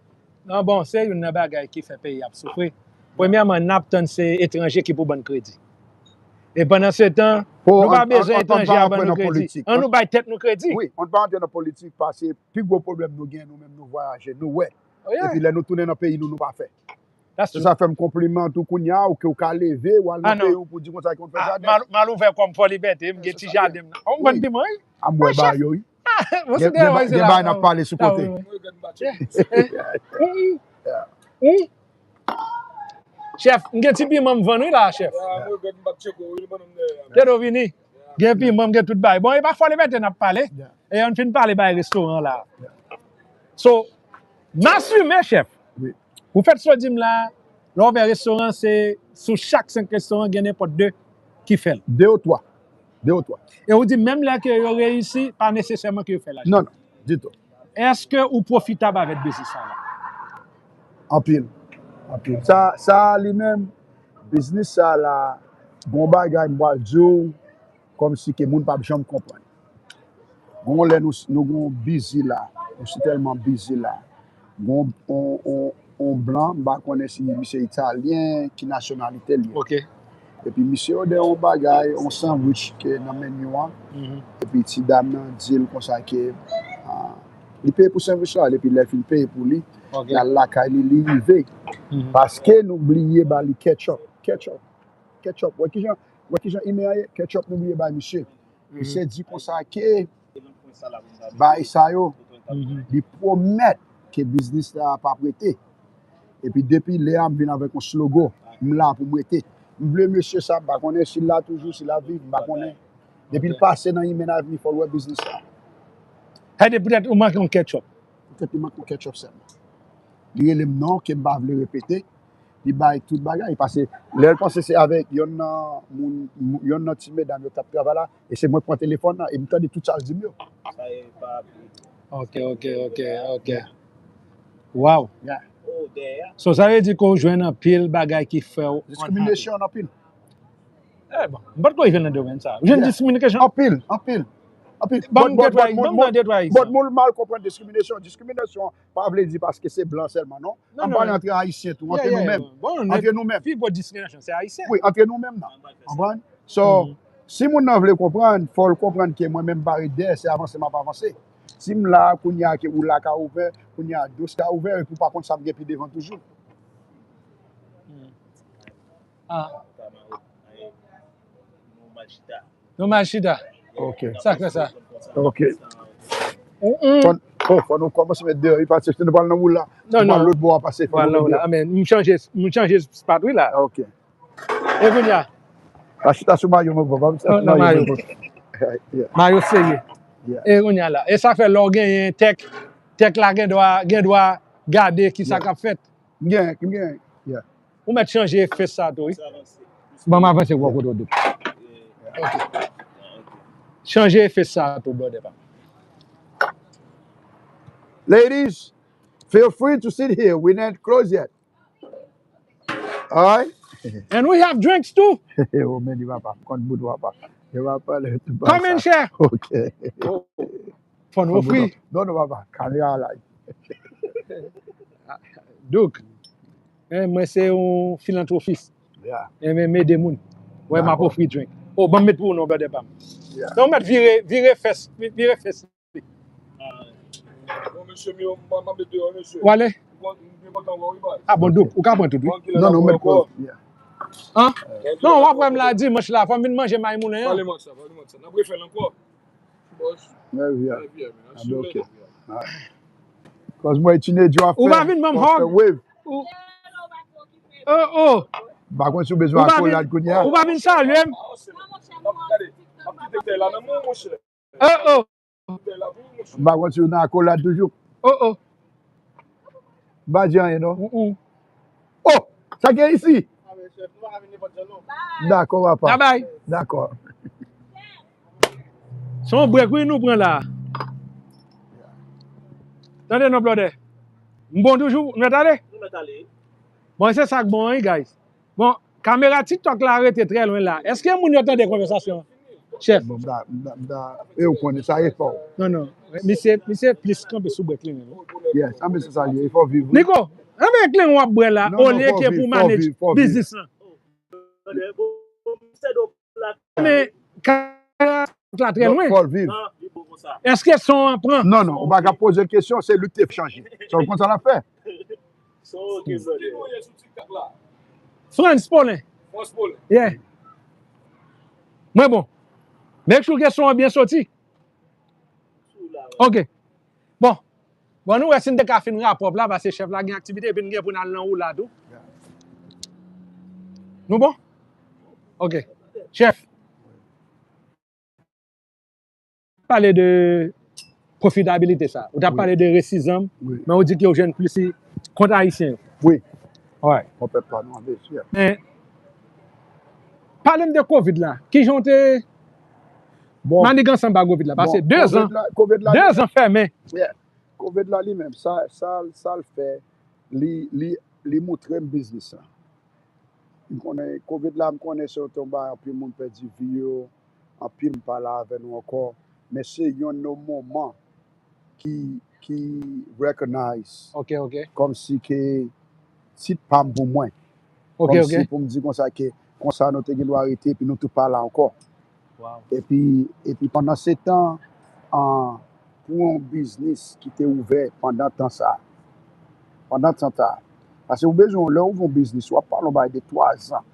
Non, bon, se youn nan bagay ki fè peyi ap soufri. Premyèman, n ap tann se etranje ki pou ban n kredi. E pandan se tan, nou pa bezwen etranje a ban nou kredi. An nou bay tèt nou kredi. Wi, on pa antre nan politik paske pi gwo pwoblèm nou gen nou menm nou vwayaje, nou wè. Epi lè nou tounen nan peyi nou, nou pa fè. That's Se true. Sa fè m konpliman tou kounye a ou ke ou ka leve, ou al nan Ah, non. peyi ou pou di konsa ki konn fè Ah, jaden. M al ouvè kò m Fòlibète, m gen ti jaden m nan. Ou m vann piman, wi. A m wè ba yo, wi. Mwen se Gen, gen, gen bagay n ap pale sou kote. Chèf, m gen ti piman m vann wi la, chèf. Kèt ou vini. Gen piman, m gen tout bagay. Bon, e pa Fòlibète n ap pale. E ann fin pale bay restoran la. So, m asime, chèf. Wi. Ou fèt so di m la, lè w fè restoran, se sou chak senk restoran, gen nenpòt de ki fè l. De ou twa. De ou twa. E ou di menm lè ke yo reyisi, pa nesesèman ke yo fè lajan. Non, non, ditou. Èske ou pwofitab avèk biznis sa la? Anpil. Anpil. Sa, sa li menm, biznis sa la, gon bagay m pral di w, kòmsi ke moun p ap janm konprann. Gon lè nou, nou gon bizi la, nou si tèlman bizi la. Gon on, on, on blan, m pa konnen si misye italyen, ki nasyonalite l ye. Ok. Epi misye odè on bagay, on sandwich ke nan menyu an. Epi ti dam nan di l konsa ke ah, li peye pou sandwich la, epi lè fin peye pou li, li al lakay li, li rive. Paske nou bliye ba li ketchup. Ketchup. Ketchup. Wè kijan, wè kijan imen an ye? Ketchup nou bliye bay misye. Misye di konsa ke bay sa yo, li pwomèt ke biznis la p ap rete. Epi depi lè a, m vin avèk yon slogan, m la pou m rete. M vle mesye sa, m pa konnen si l la toujou, si l ap viv, m pa konnen. Depi l pase nan Human Avenue, fò l wè biznis la. Sa vle di poutèt ou manke yon ketchup. Poutèt li manke yon ketchup sèlman. Li rele m non, ke m pa vle repete. Li bay tout bagay. Pase lè l panse se avèk yonn nan moun, yonn nan ti medam yo t ap travay la, e se mwen k pran telefòn nan, e m tande tout sa l di m yo. Sa e pa vre. Ok, ok, ok, ok. Wow. Yeah. So, sa vle di ke w jwenn anpil bagay ki fè w unhappy. Discrimination anpil. Eh, bon, m pa t ko rive nan domèn sa. Ou jwenn discrimination? Anpil, anpil. Anpil. Ban m detwa, ban m detwa sa. But moun mal konprann discrimination. Discrimination pa vle di paske se blan sèlman, non. An pale antre Ayisyen tou, antre nou menm. Antre nou menm. Pi gwo diskriminasyon, se Ayisyen. Wi, antre nou menm nan. Konprann? So, si moun nan vle konprann, fò l konprann ke mwen menm m pa ret dèyè, se avanse m ap avanse. Si m la, kounye a ke ou la ka ouvè, kounye a dos ka ouvè, epi w pa konn sa m gen pi devan toujou. Ah. Nou mal chita. Ok. Sa k fè sa? Ok. Fò, oh, fò nou kòmanse met deyò, e pa se nou pral nan woul la. Non, non. Lòt bò a pase, fò nou met deyò. Amen. M chanje, m chanje spot wi la. Ok. E kounye a? Pa chita sou mayo mwen, papa. Non, non, mayo. Mayo serye. E kounye a la. E sa fè lè w genyen tèk, tèk la gen dwa, gen dwa gade ki sa k ap fèt. M gen, m gen, yeah. Ou mèt chanje fes sa tou, wi. Ban m avanse pou kote w tou. Ok. Chanje fes sa tou, brother pa m. Ladies, feel free to sit here. We not close yet. All right? And we have drinks too. Oh, men, li papa. Konn bout papa. Li papa, le, Come and share. Ok. Fò n ofri. Non, non, papa. Kamera la. Douk, eh, mwen se yon filantwofis. Yeah. Eh, men m ede moun. Wè, m ap ofri drink. Oh, ban m met pou ou non, brother pa m. Yeah. Non, mèt vire, vire fès, vire fès. Bon, mesye, m, m, m ap met deyò, mesye. Ou ale? M kontan wè w, wi, baz. Ah, bon, Douk, ou ka pran tout, wi. Non, non, mèt kòz. Yeah. An? Non, w ap wè m la dimanch la, fò m vin manje may moulen an. Pale m sa, pale m sa. N ap refè l ankò. Mwen vye. Mwen vye, men. Asire, ok. Mwen vye. Kòz mwen, teenager ap fè. Ou pa vin ban m hug? Ou, oh, oh. M pa konn si w bezwen akolad kounye a. Ou pa vin salye m? Gade, m ap kite bouteille la nan men w, monchè. Oh, oh. Bouteille la pou ou, monchè. M pa konn si w nan akolad toujou. Oh, oh. M pa di anyen, non. Mm, mm. Oh! Sa gen isi? Dakò, papa. Bye bye. Dakò. Se yon break, wi, nou pran la. Tande non, brother. M bon toujou, nou mèt ale? Nou mèt ale. Bon, se sa k bon, wi, guys. Bon, kamera TikTok la rete trè lwen la. Èske moun yo tande konvèsasyon an? Chèf. Bon, m ta, m ta, m ta, e ou konnen sa efò. Non, non. Misye, misye plis kanpe sou break li menm. Yes, an, men se sa li ye, efò viv, wi. Niko, anben kleren w ap bwè la, olye ke pou manage biznis lan. Men, kamera la trè lwen. Fò l viv. Èske son an pran? Non, non, ou pa ka poze l kesyon, se li k te chanje. Se konsa l ap fè. Frans Paulin. Yeah. Mwen bon. Make sure ke son an byen soti. Ok. Bon. Bon, nou wè si n te ka fin rapwòp la, paske chèf la gen aktivite, epi n gen pou n al nan woul la tou. Nou bon? Ok. Chèf. Pale de pwofitabilite sa. Ou t ap pale de resizanm, men ou di ke ou jwenn plis kont ayisyen yo. Wi. Alright. Kont pèp pa nou an bezwen. Men, pale m de kovid la. Kijan w te maniganse anba kovid la? Pase de zan, de zan fèmen. Yeah. Kovid la li menm, sa, sa, sa l fè, li, li, li moutre m biznis lan. M konnen, kovid la, m konnen se yon bagay, anpil moun pèdi vi yo, anpil m pa la avè nou ankò. Men se yonn nan moman ki, ki recognize. Ok, ok. Kòmsi ke tit pa m pou mwen. Ok, ok. Kòmsi pou m di konsa ke konsa nou te gen dwa rete, epi nou tout pa la ankò. Epi, epi pandan se tan, an, pou yon biznis ki te ouvè pandan tan sa, pandan tan sa, paske ou bezwen, lè ou ouvè yon biznis, w ap pale yon bagay de twa zan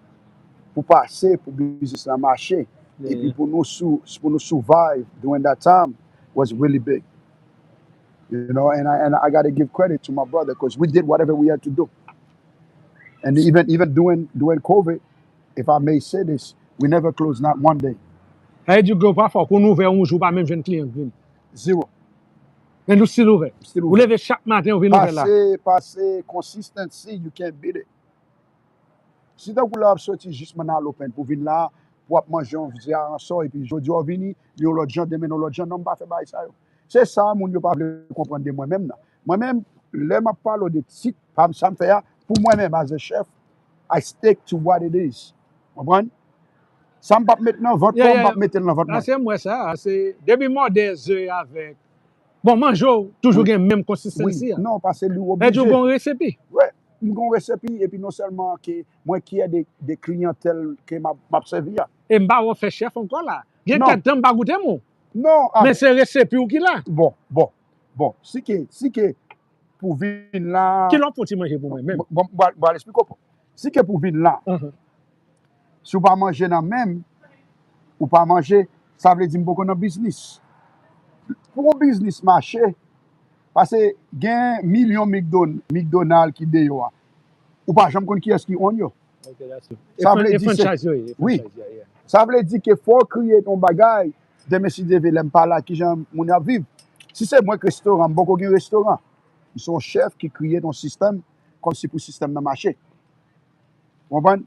pou pase, pou biznis la mache, epi pou nou sou, pou nou survive during that time was really big. You know, and I, and I gotta give credit to my brother, 'cause we did whatever we had to do. And even, even during, during COVID, if I may say this, we never close, not one day. Sa vle di ke ou pa fò, ke w ouvè yon jou, ou pa menm jwenn kliyan k vin. Zero. Men ou still ouvè. Still Ou leve chak maten, ou vin ouvè la. Pase, pase, consistency, you can't beat it. Si tankou lè w ap soti jis man al open pou vin la, pou w ap manje yon vye aransò, epi jodi a w vini, li yon lòt jan, demen yon lòt jan, non, m pa fè bagay sa yo. Se sa moun yo pa vle konprann de mwen menm nan. Mwen menm, lè m ap pale w de tit, pa m, sa m fè a, pou mwen menm, as a chef, I stick to what it is. Konprann? Sa m p ap met nan vant, Yeah, mwen, m yeah, p ap mete l nan vant mwen. Ase mwen sa, se depi mòde ze avèk. Bon, manje w toujou gen menm konsistansi a. Non, pase li Mwen di w oblije. Gon resepi. Wi, m gon resepi, epi non sèlman ke mwen kyè de, de kliyantèl ke m ap, m ap sèvi a. E m pa wè w fè chèf ankò la. Gen Non. Kèk tan m pa goute m ou. Non, a- Men se resepi w ki la. Bon, bon, bon. Si ke, si ke pou vin la. Ki lè w ap fè yon ti manje pou mwen menm? Bon, bon, bon, bon, eksplike w. Si ke pou vin la, Ahan. Si w pa manje nan men m, ou pa manje, sa vle di m poko nan biznis. Pou yon biznis mache, pase gen milyon McDon-, McDonald ki deyò a. Ou pa janm konn kiyès ki own yo. Ok, that's it. Sa E vle fran- e di se- franchise yo ye, e Wi. Franchise, yeah, yeah. Sa vle di ke fò w kreye yon bagay, demen si Dye vle, lè m pa la, kijan moun yo ap viv. Si se mwen k restoran, m poko gen restoran. M se yon chèf ki kreye yon sistèm, kòmsi pou sistèm nan mache. Ou konprann?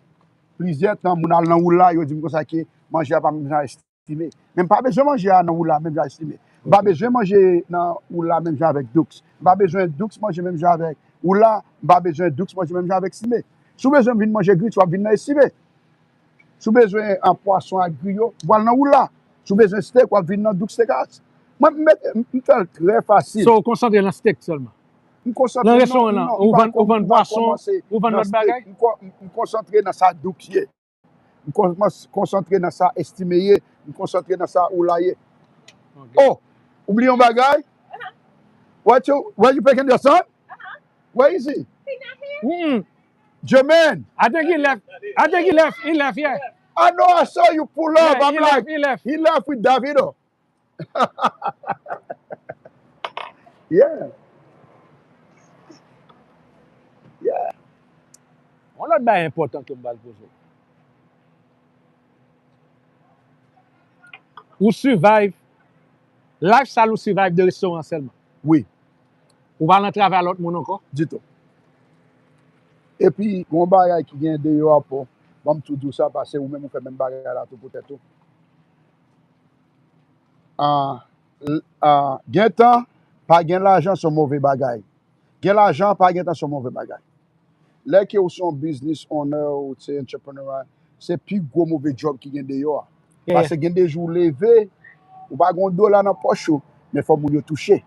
Plizyè tan, moun al nan Woula, yo di m konsa ke manje a pa menm jan Estimé. Men m pa bezwen manje a nan Woula menm jan Estimé. M pa bezwen manje nan Woula menm jan avèk Dukes. M pa bezwen Dukes manje menm jan avèk Woula. M pa bezwen Dukes manje menm jan avèk Estimé. Si w bezwen vin manje grits, w ap vin nan Estimé. Si w bezwen an pwason ak griyo, w al nan Woula. Si w bezwen steak, w ap vin nan Dukes Steakhouse. Mwen, m, met, m, m fè l trè fasil. So, ou konsantre nan steak sèlman? M konsantre Nan nan- restoran nan, non, ou m pa vann- ou vann m pa pwason, kòmanse ou vann nan lòt bagay? Steak. M ko- m konsantre nan sa Dukes ye. M kòmans- konsantre nan sa Estimé ye. M konsantre nan sa Woula ye. Ok. Oh, ou bliye yon bagay? What you, what you picking your son? Where is he? Mm-mm. Jermaine, I think he left. I think he left. He left, yeah. I know I saw you pull up. Yeah, I'm he like, left, he left. He left with Davido. Yeah. Yeah. Yon lòt bagay enpòtan ke m pral poze. Ou survive, lifestyle ou survive de restoran sèlman. Wi, Ou pa nan travay lòt moun ankò? ditou. Epi, gon bagay ki gen deyò a pou, ban m tou di w sa, pase ou menm ou fè menm bagay la tou pou tèt ou. Ah, l- ah, gen tan, pa gen lajan se yon move bagay. Gen lajan, pa gen tan se yon move bagay. Lè ke ou se yon business owner, ou se entrepreneur, se pi gwo move job ki gen deyò a. Yeah. Paske gen de jou ou leve, ou pa gen yon dola nan pòch ou, men fò moun yo touche.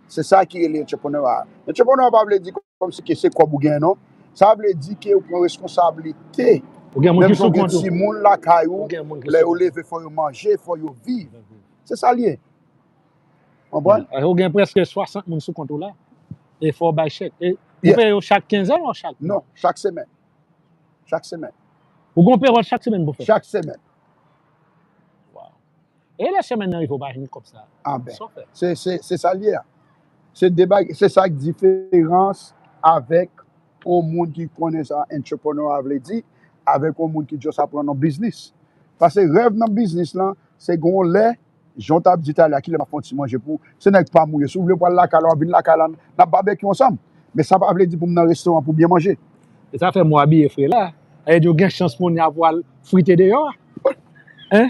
Se sa ki rele entrepreneur. Entrepreneur pa vle di kòmsi ke se kòb ou gen, non. Sa vle di ke ou pran responsablite. Ou gen moun Menm ki jan ou sou gen kont ou. Timoun lakay ou, Ou gen moun ki lè sou yo leve, fò yo manje, fò yo viv. Se sa l ye. Konprann? Ou gen prèske swasant moun sou kont ou la. E fò w bay chèk. E ou Yeah. peye yo chak kenzèn ou chak? Non, chak semèn. Chak semèn. Ou gen payroll chak semèn pou fè? Chak semèn. Wow. E lè semèn nan rive, ou pa jwenn kòb sa? Ah ben. Sa w fè? Se, se, se sa l ye a. Se de bag-, se sa k diferans avèk yon moun ki konnen sa entrepreneur a vle di, avèk yon moun ki just ap pran nan biznis. Paske rèv nan biznis lan, se gon lè, jan w t ap di talè a, kilè m ap fè yon ti manje pou ou. Se nèg pa m ou ye. Si w vle pral lakay la, w ap vin lakay la, n ap babekyou ansanm. Men sa pa vle di pou m nan restoran pou byen manje. E sa fè m wè w abiye fre la. Sa vle di w gen chans moun nan pral frite deyò a. Hein?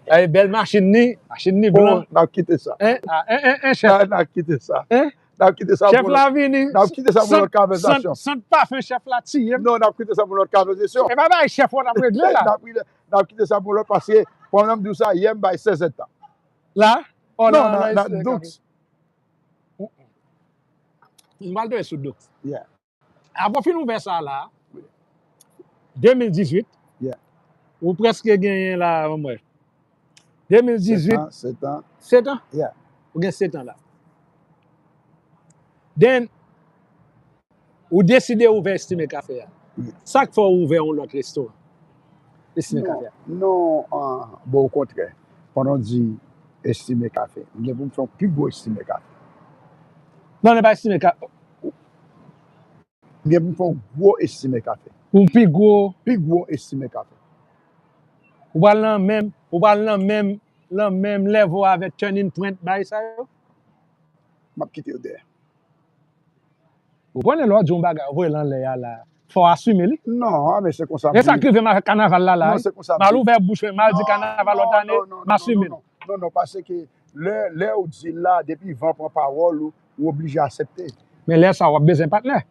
Sa vle bèl machin ni, machin ni blan. Bon, n ap kite sa. Hein? Ah, hein, hein, hein, chèf. N ap, n ap kite sa. Hein? N ap kite sa Chèf pou la lòt. Vini. N ap kite sa pou Sant- lòt konvèsasyon. Sant, sant pafen chèf la tiye m. Non, n ap kite sa pou lòt konvèsasyon. E pa bay chèf ou n ap regle la. N ap kite, n ap kite sa pou lòt paske, pran nan m di w sa, yè m bay sèz èdtan. La? Oh, Non, la, nan, la, nan la, Dukes. M pral tonbe sou Dukes. Yeah. Apre w fin ouvè sa la, de mil dizuit, Yeah. Ou prèske genyen la, mwen. De mil dizuit. Sèt an, sèt an. Sèt an? Yeah. Ou gen sèt an la. Then, ou deside ouvè Estimé Café a. Yeah. Sa k fè w ouvè yon lòt restoran? Estimé Non, Café a. Non, ah, bon, okontrè. Pandan w di Estimé Café, m gen pou m fè yon pi gwo Estimé Café. Non, se pa Estimé Café. M gen pou m fè yon gwo Estimé Café. Pou pi gwo. Pi gwo estimate ka fè. Ou pral nan menm, ou pral nan menm, nan menm level avèk Turning Point, bagay sa yo? M ap kite yo dèyè. Ou konnen lè w di yon bagay, ou voye l anlè a la. Fò w asime li. Non, men se konsa. E sa k rive m avèk kanaval la la. Non, se konsa. M al ouvè bouch mwen, m al di kanaval lòt ane, m asime l. Non, non, paske lè, lè ou di l la, depi van pran pawòl ou, ou oblije aksepte. Men lè sa, w ap bezwen patnè.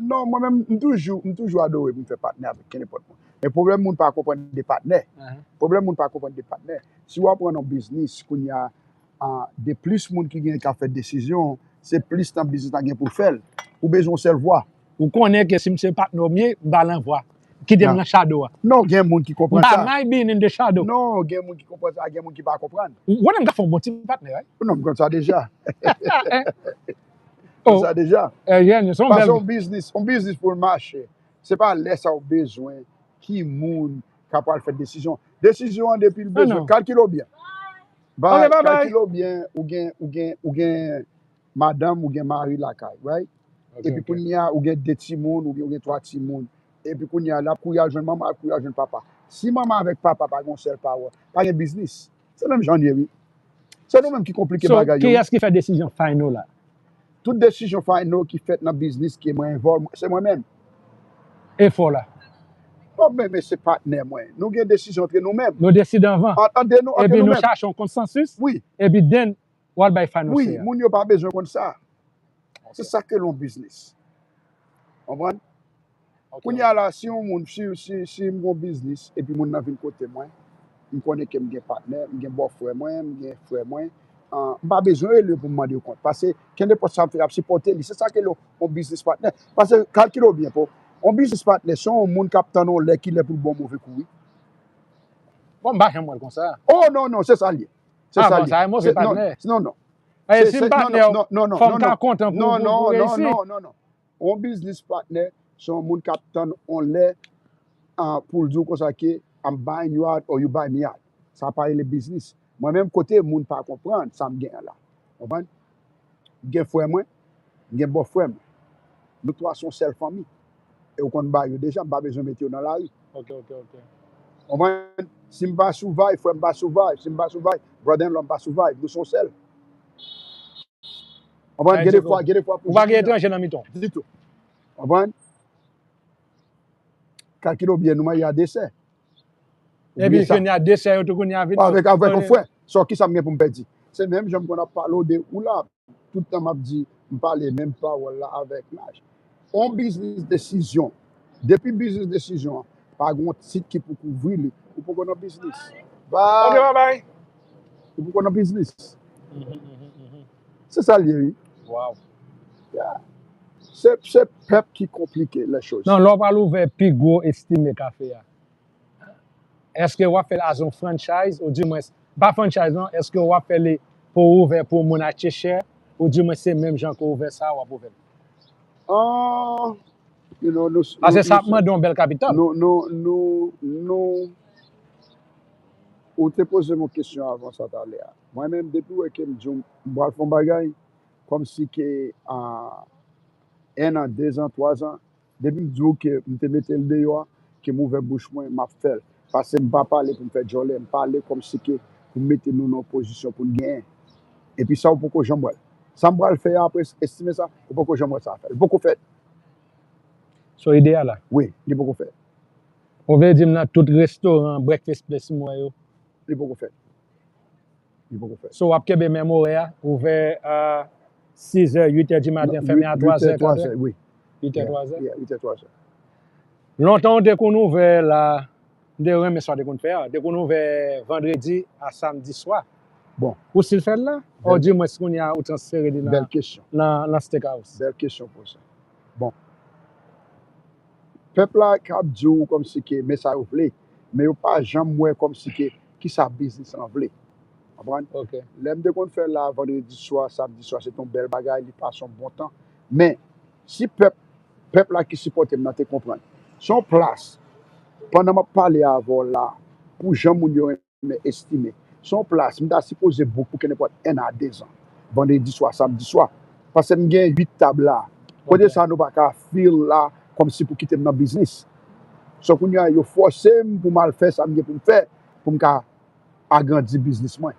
Non, mwen menm, m toujou, m toujou adore pou m fè patnè avèk kenenpòt moun. Men pwoblèm moun pa konprann de patnè. Pwoblèm moun pa konprann de patnè. Si w ap rann yon biznis, kounye a, de plis moun ki gen k ap fè desizyon, se plis tan biznis la gen pou l fè l. Ou bezwen yon sèl vwa. Ou konnen ke si m se patnè w m ye, m pa nan vwa. Kite m nan shadow a. Non, gen moun ki konprann sa. M pa mind being in the shadow. Non, gen moun ki konprann sa, gen moun ki pa konprann. Ou konnen m ka fè yon bon ti patnè, right? Non, m konn sa deja. M konn sa deja. Paske yon biznis, yon biznis pou l mache, se pa lè sa w bezwen ki moun ka pral fè desizyon. Desizyon an depi l bezwen, kalkile w byen. Kalkile w byen, ou gen, ou gen, ou gen madanm, ou gen mari lakay, right? Epi kounye a, ou gen de timoun, oubyen ou gen twa timoun. Epi kounye a, l ap kouri al jwenn manman, ap kouri al jwenn papa. Si manman avèk papa pa gen yon sèl pawòl, pa gen biznis. Se menm jan l ye, wi. Se nou menm ki konplike bagay yo. So, kiyès ki fè desizyon final la? Tout desizyon final ki fèt nan biznis ke mwen envòlv, se mwen menm. Efò la. Non, men, men se patnè mwen. Nou gen desizyon antre nou menm. Nou deside anvan. Ant, ant de nou, antre nou menm. Epi nou chache yon konsansis. Wi. Epi then, w al bay final say a. Wi, moun yo pa bezwen konn sa. Se sa k rele yon biznis. Konprann? Kounye a la, si yon moun, si, si, si m gen yon biznis, epi moun nan vin kote mwen, m konnen ke m gen patnè, m gen bòfrè mwen, m gen frè mwen, m pa bezwen rele yo pou m mande yo kont. Paske, kenenpòt sa m fè, y ap sipòte li. Se sa k rele yon biznis patnè. Paske, kalkile w byen, po. Yon biznis patnè, se yon moun k ap tann yon lè ki lè pou l ba w move kou, wi. Bon, m pa janm wè l konsa. Oh, non, non, se sa l ye. Se sa l ye. Ah, bon, sa e move patnè. Non, non. E si m patnè w, fò m ka kontan pou, pou, pou reyisi. Non, non, non, non, non. Yon biznis patnè, se yon moun k ap tann yon lè pou l di w konsa ke, I'm buying you out or you buy me out. Sa pa rele biznis. Mwen menm, kote moun pa konprann sa m genyen la. Konprann? M gen frè mwen, m gen bòfrè mwen. Nou twa se yon sèl fanmi. E ou konn bagay yo deja, m pa bezwen mete yo nan lari. Ok, ok, ok. Konprann? Si m pa survive, frè m pa survive. Si m pa survive, brother-in-law m pa survive. Nou se yon sèl. Konprann? Gen de fwa, gen de fwa pou. Ou pa gen etranje nan mitan w. Ditou. Konprann? Kalkile w byen, nou marye a de sè. Epi kounye a de sè yo tou kounye a vin. Avèk, avèk yon frè. So, kisa m gen pou m pèdi? Se menm jan m konn ap pale w de ou la. Tout tan m ap di, m pale menm pawòl la avèk Naj. On biznis desizyon. Depi biznis desizyon an, pa gen yon tit ki pou kouvri li. Ou poko nan biznis. Bye. Ok, bye bye. Ou poko nan biznis. Se sa l ye, wi. Wow. Yeah. Se, se pèp ki konplike lè choz. Non, lè w pral ouvè pi gwo Estimé Café a, èske w ap fè l as yon franchise, ou di mwens, pa franchise non, èske w ap fè li pou w ouvè pou moun achte chè, ou di mwens se menm jan ke w ouvè sa, w ap ouvè l? Ah, you know, nou, paske sa ap mande yon bèl kapital. Nou, nou, nou, nou, ou te poze m yon kesyon avan sa talè a. Mwen menm, depi w wè ke m di w m pral fè yon bagay, kòmsi ke, ah, en an, dezan, twazan, depi m di w ke m te mete l deyò a, ke m ouvè bouch mwen, m ap fè l. Paske m pa pale pou m fè djòlè, m pale kòmsi ke pou m mete nou nan yon pozisyon pou n genyen. Epi sa, ou poko janm wè l. Sa m pral fè a apre, Estimé sa, ou poko janm wè sa fèt. Li poko fèt. So, ide a la? Wi, li poko fèt. Ou vle di m nan tout restoran, breakfast place m wè yo? Li poko fèt. Li poko fèt. So, w ap kenbe menm orè a, ouvè a sizè, uitè dimaten, fèmen a twazè, katrè? Uitè, twazè? Yeah, uitè, twazè. Lontan w te konn ouvè la, m te renmen sa w te konn fè a, w te konn ouvè vandredi a samdi swa. Bon. Ou still fè l la? Or, dimwens, kounye a, ou transfere li nan, nan steakhouse? Bèl kesyon pou sa. Bon. Pèp la ka ap di w kòmsi ke men sa yo vle, men yo pa janm wè kòmsi ke kisa biznis lan vle. Konprann? Lè m te konn fè l la vandredi swa, samdi swa, se te yon bèl bagay, li pase yon bon tan. Men, si pèp, pèp la ki sipòte m nan te konprann, se yon plas, pandan m ap pale avè w la, pou jan moun yo renmen Estimé, se yon plas, m ta sipoze book pou kenenpòt en a dezan. Vandredi swa, samdi swa. Paske m gen uit tab la. Kote sa nou pa ka fill la, kòmsi pou kite m nan biznis. So kounye a, yo fòse m pou m al fè sa m gen pou m fè, pou m ka agrandi biznis mwen.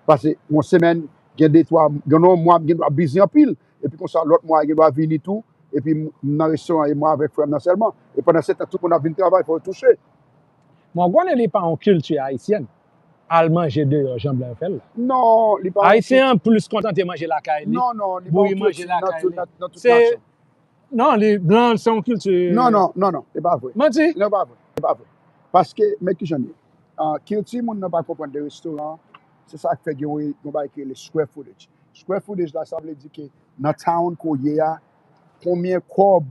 Paske yon semèn, gen de, twa, gen yon mwa, m gen dwa bizi anpil, epi konsa, lòt mwa, gen dwa vini tou, epi m nan restoran, e mwen avèk frè m nan sèlman. E pandan se tan, tout moun ap vin travay, fò yo touche. Mwen konnen li pa yon kilti ayisyèn. Al manje deyò, jan blan yo fè l la. Non, li pa yon Ayisyen an plis kontante manje lakay li. Non, non, li pa Bouyi yon manje kilti nan lakay tout, li. nan, nan tout Se nasyon. Non, li blan, se yon kilti. Non, non, non, non, e pa vre. Manti. Non, e pa vre. E pa vre. Paske, men kijan li ye. Ah, kilti moun nan pa konprann de restoran, se sa k fè gen yon, yon bagay ki rele square footage. Square footage la, sa vle di ke nan town ke w ye a, konbyen kòb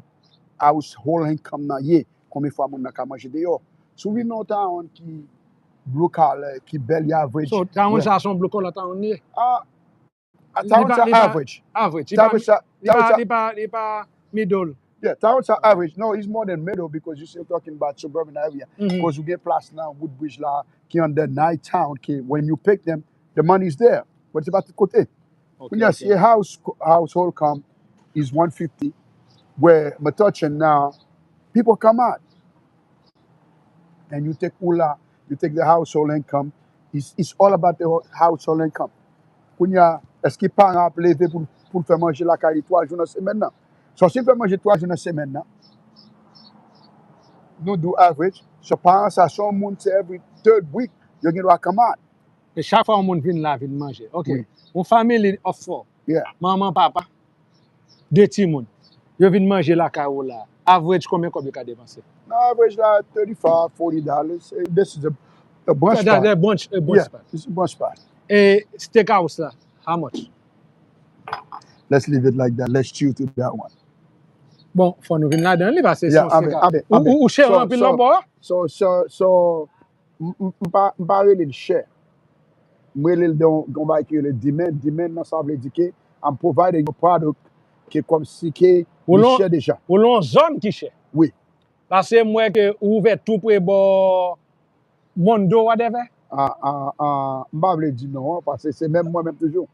household income nan ye, konbyen fwa moun nan ka manje deyò. Si w vin nan yon town ki blue collar, ki barely average. So, town sa se yon blue collar town li ye. Ah, ah, Li town pa- sa li pa- average. Average. Li pa- Town sa, Li pa- town sa, li pa- li pa middle. Yeah, town sa average. No, it's more than middle because you're still talking about suburban area. Mhm. Because you get plas nan Woodbridge la, ki under night town, ki when you pick them, the money is there. But se pa tout kote. Ok, When you ok. see a house, household come is one fifty, where Metuchen now, people come out. And you take Ula, you take the household income, it's, it's all about the household income. Kounye a, èske paran ap leve pou, pou l fè manje lakay li twa jou nan semèn nan? So, si l fè manje twa jou nan semèn nan, nou do average. So, paran sa, se yon moun, se every third week, yo gen dwa come out. E chak fwa yon moun vin la, vin manje. Ok. Wi. Yon family of four. Yeah. Manman, papa, de timoun. Yo vin manje lakay ou la. Average, konbyen kòb yo ka depanse? Nan average la, thirty-five, forty dollars. Eh, this is a, a brunch That- spot. that brunch, a brunch Yeah, spot. It's a brunch spot. E steakhouse la, how much? Let's leave it like that. Let's chew to that one. Bon, fò nou vin ladan li, paske se Yeah, yon amen, steakhouse. amen, Ou, amen. ou, ou chè So, anpil so, lòt bò a? So, so, so, m, m, m pa, m pa rele l chè. Mwen rele l de yon, yon bagay ki rele demand. Demand nan, sa vle di ke I'm providing a product ke kòmsi ke Ou li lon- chè deja. Ou lon zòn ki chè. Wi. Paske m wè ke ou ouvè tou pre bò Mondo, whatever. Ah, ah, ah, m pa vle di non an, paske se menm mwen menm toujou.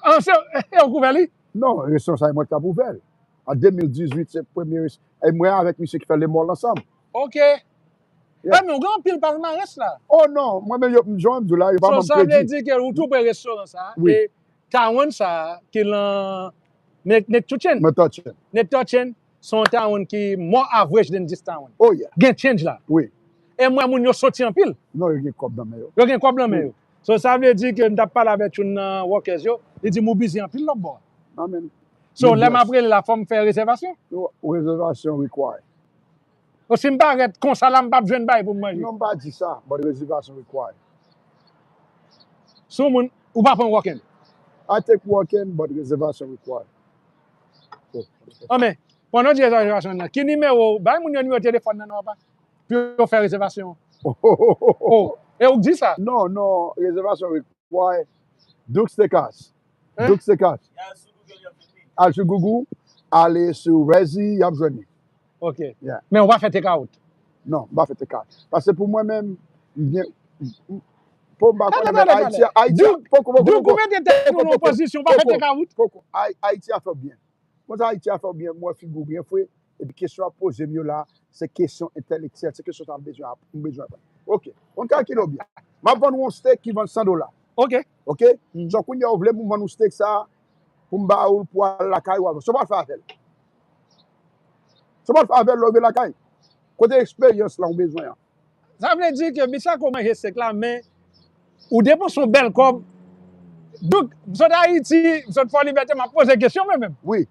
Ah, se e ou k ouvè li? Non, restoran sa e mwen k t ap ouvè l. An de mil dizuit, se premye res-, e mwen avèk misye ki fè Le Mall ansanm. Ok. Yeah. E men ou gen anpil palmarès la. Oh non, mwen menm yo, jan m di w la, yo pa So, ban m sa vle kredi. Di ke ou tou pre restoran sa. Wi. E Tawon sa ki lan Nate Nate Touchen. Mwen touch it. Nate Touchen, se yon Tawon ki more average than this Tawon. Oh yeah, Gen change la. Wi. E mwen moun yo soti anpil. Non, yo gen kòb nan men yo. Yo gen kòb nan men yo. So, sa vle di ke m t ap pale avèk youn nan workers yo, li di m ou bizi anpil lòt bò. Amen. So, Yes, lè m yes. ap rele la, fò m fè rezèvasyon. Yo, rezèvasyon required. O si m parèt konsa la, m p ap jwenn bagay pou m manje. Non, m pa di sa, but rezèvasyon required. Si yon moun, ou pa pran walk-in. I take walk-in, but rezèvasyon required. An men, pandan w di rezèvasyon nan, ki nimewo, bay moun yo nimewo telefòn nan non, papa, pou yo fè rezèvasyon. Oh, e ou k di sa? Non, non, rezèvasyon required. Duke Steakhouse. Hein? Duke Steakhouse. Al sou Google, ale sou Rezi, y ap jwenn li. Ok. Yeah. Men ou pa fè take out. Non, m pa fè take out. Paske pou mwen menm, m gen, m- m- pou m pa Talè, konnen, men talè, Ayiti, talè. Ayiti, Duke, poko, poko, Duke, ou poko. mete tèt ou nan yon pozisyon, ou pa fè Poko, take out. Poko, Ay- Ayiti a fè w byen. Mwen sa Ayiti a fè w byen, mwen figi w byen fre, epi kesyon ap poze m yo la, se kesyon entèlektyèl, se kesyon sa m bezwen ap, m bezwen aprann. Ok, konn kalkile w byen. M ap vann ou yon steak ki vann san dola. Ok. Ok? So kounye a ou vle pou m vann ou steak sa, pou m ba ou l pou al lakay ou avè. Sa w pral fè avè l? Sa w pral fè avè l lè w rive lakay? Kote eksperyans lan ou bezwen an? Sa vle di ke Misako manje steak la, men ou depanse yon bèl kòb. Duke, m sot Ayiti, m sot Fò Libète, m ap poze kesyon mwen menm. Wi.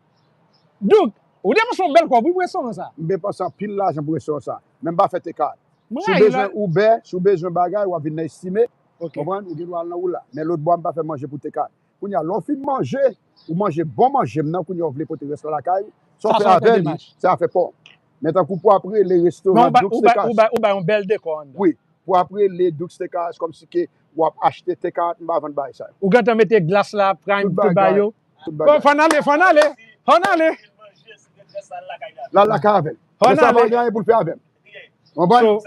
Duke, ou depanse yon bèl kòb, wi, pou restoran sa. M depanse anpil lajan pou restoran sa. Men m pa fè take out. Mwen Si w rayi bezwen la. Uber, si w bezwen bagay, w ap vin nan Estime. Ok. Konprann? Ou gen dwa al nan Ula. Men lòt bò a, m pa fè manje pou take out. Kounye a, lè w fin manje, ou manje bon manje m nan, kounye a w vle pote rès la lakay ou. Sa w Sa fè se yon avè lòt li, demach. Se afè pa w. Men tankou pou ap rele Men restoran ou bay, Duke ou bay, ou Steakhouse. bay, ou bay yon bèl dekò anndan. Wi, pou ap rele Duke Steakhouse kòmsi ke w ap achte take out, m pa vann bagay sa yo. Ou gentan mete glas la, prime, Tout tout bagay bagay. Yo. Tout Bon, bagay. Fò n ale, fò n ale, fò n ale. La lakay avè l. Fò Men n sa pa ale. gen anyen pou l fè avè l. Konprann? So,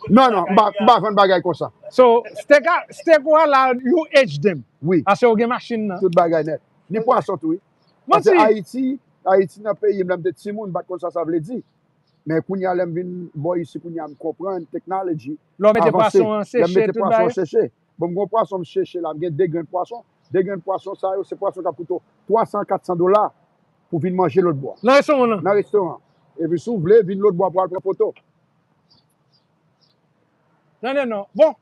Non, non, m pa, m pa vann bagay konsa. So, steak a, steak ou a la, you age them. Wi. Ase ou gen machin nan. Tout bagay nèt. Ni pwason tou, wi. Mwen Paske di, Ayiti, Ayiti nan peyi m, lè m te timoun, m pa t konn sa sa vle di. Men kounye a, lè m vin bò isi, kounye a, m konprann technology Lè w mete pwason an seche, tout bagay. Seche. Bon, m gen yon pwason m seche la, m gen de grenn pwason. De grenn pwason sa yo, se pwason k ap koute w twa san, kat san dola pou vin manje lòt bò. Nan restoran nan? Nan restoran. Epi si w vle, vin lòt bò pou al pran foto. Tande non. Bon,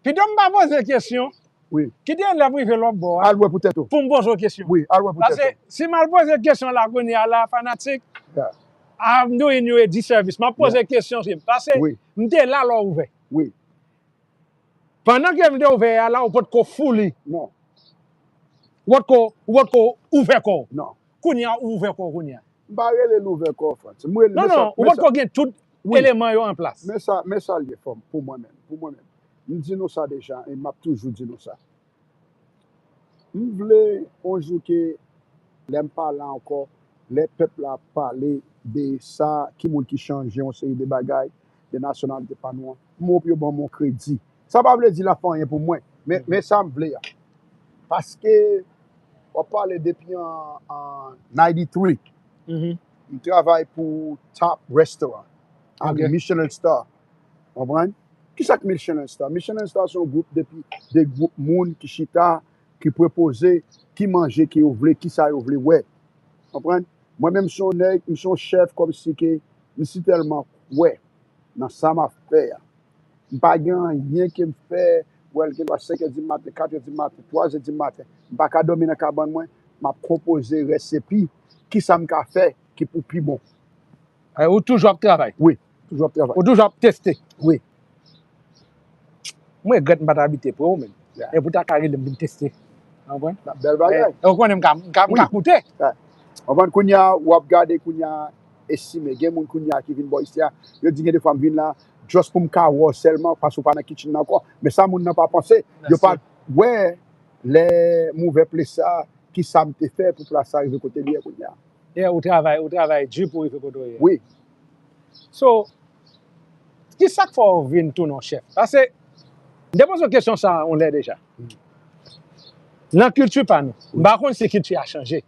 pido m pa poze kesyon. Wi. Kite lè m rive lòt bò a. Al wè pou tèt ou. Pou m poze w kesyon. Wi, al wè pou tèt ou. Paske si m al poze kesyon la kounye a la, fanatik, Yeah. I'm doing you a disservice. M ap poze kesyon, se paske Wi. M te la lè w ouvè. Wi. Pandan ke m te ouvè a la, ou potko fully. Non. Ou potko, ou potko ouvè kò w. Non. Kounye a, ou ouvè kò w kounye a. M pa rele l ouvè kò, Frantz. M rele Non, men sa- non, ou men sa- potko gen tout Wi. eleman yo an plas. Men sa, men sa l ye, fò m, pou mwen menm, pou mwen menm. M di nou sa deja, e m ap toujou di nou sa. M vle yon jou ke lè m pa la ankò, lè pèp la ap pale de sa, ki moun ki chanje yon seri de bagay, de nasyonalite pa nou an, m wè pou yo ban m yon kredi. Sa pa vle di l ap fè anyen pou mwen, men, men sa m vle a. Paske w ap pale depi an, an ninety-three, Mhm. m travay pou Top Restaurant, ak Ok. Michelin Star. Konprann? Kisa k Michelin Star? Michelin Star se yon gwoup depi de gwoup moun ki chita, ki pwopoze ki manje ke yo vle, kisa yo vle wè. Konprann? Mwen menm m se yon nèg, m se yon chèf kòmsi ke m si tèlman kwè nan sa m ap fè a. M pa gen anyen ke m fè, wè l gen dwa senk è di maten, kat è di maten, twa è di maten. M pa ka dòmi nan kabann mwen, m ap konpoze rèsepi, kisa m ka fè ki pou pi bon. Eh, ou toujou ap travay. Wi, toujou ap travay. Ou toujou ap teste. Wi. Mwen regrèt m pa t abite pre w menm. Yeah. E pou ta ka rele m vin teste. Ou konprann? Bèl bagay. E ou konnen m ka, m ka, m ka Wi. Koute. Konprann kounye a, w ap gade kounye a, estime. Gen moun kounye a ki vin bò isi a, yo di gen de fwa m vin la, just pou m ka wè w sèlman, paske w pa nan kitchen nan ankò. Men sa moun nan pa panse, yo pa wè lè m ouvè plas sa, kisa m te fè pou plas sa rive kote l ye kounye a. Yeah, ou travay, ou travay di pou rive kote w ye. Wi. So, kisa k fè w vin tounen yon chèf? Paske, m te poze w kesyon sa yon lè deja. Nan kilti pa nou, m pa konn si kilti a chanje.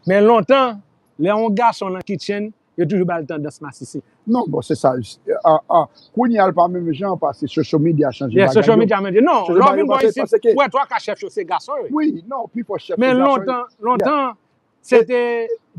Men lontan, lè yon gason nan kitchen, yo toujou ba l tandans masisi. Non, bon, se sa. A, a, kounye a, l pa menm jan, paske social media chanje Yeah, bagay social yo. Media menm. Non, Social lè w media vin bò pase, isi, pase ke- ou wè twa ka chèf yo, se gason yo. Wi, non, pi fò chèf Men se gason yo. lontan, lontan, se te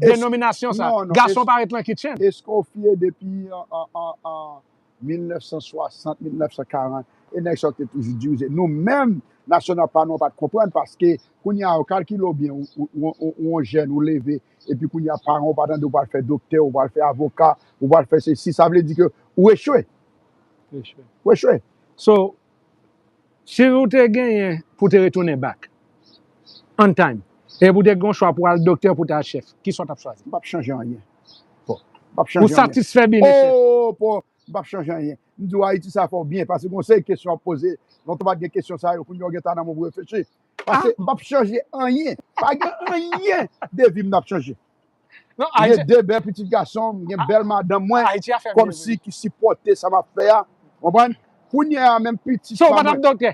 Es- denominasyon sa. non, non, Gason es- pa ret nan kitchen. Eske w fye depi an, an, an, an mil nèf san swasant, mil nèf san karant, e nèg sa yo te toujou dirize. Nou menm, nasyonal pa nou an pa t konprann, paske kounye a, ou kalkile w byen, ou, ou, ou, ou, ou yon jèn, ou leve, epi kounye a, paran w pa tande w pral fè doktè, ou pral fè avoka, ou pral fè sesi, sa vle di ke ou echwe. Ou echwe. So, si ou te genyen pou te retounen back, on time, e pou te gen yon chwa pou al doktè, pou te al chèf, ki sa w t ap chwazi? M p ap chanje anyen. Bon. M p ap chanje Ou satisfè byen de chèf? Oh, po, m p ap chanje anyen. M di w Ayiti sa fè w byen, paske gon seri kesyon ap poze. Lontan pa t gen kesyon sa yo, kounye a w gen tan nan men w pou reflechi. Paske m p ap chanje anyen. Pa gen anyen de vi m n ap chanje. Non, M gen Ayiti, de bèl pitit gason, m gen bèl madanm mwen, Ayiti a fè kòmsi ki sipòte sa m ap fè a. Konprann? Kounye a menm pitit So, ou pa pa t ap mwen. Doktè?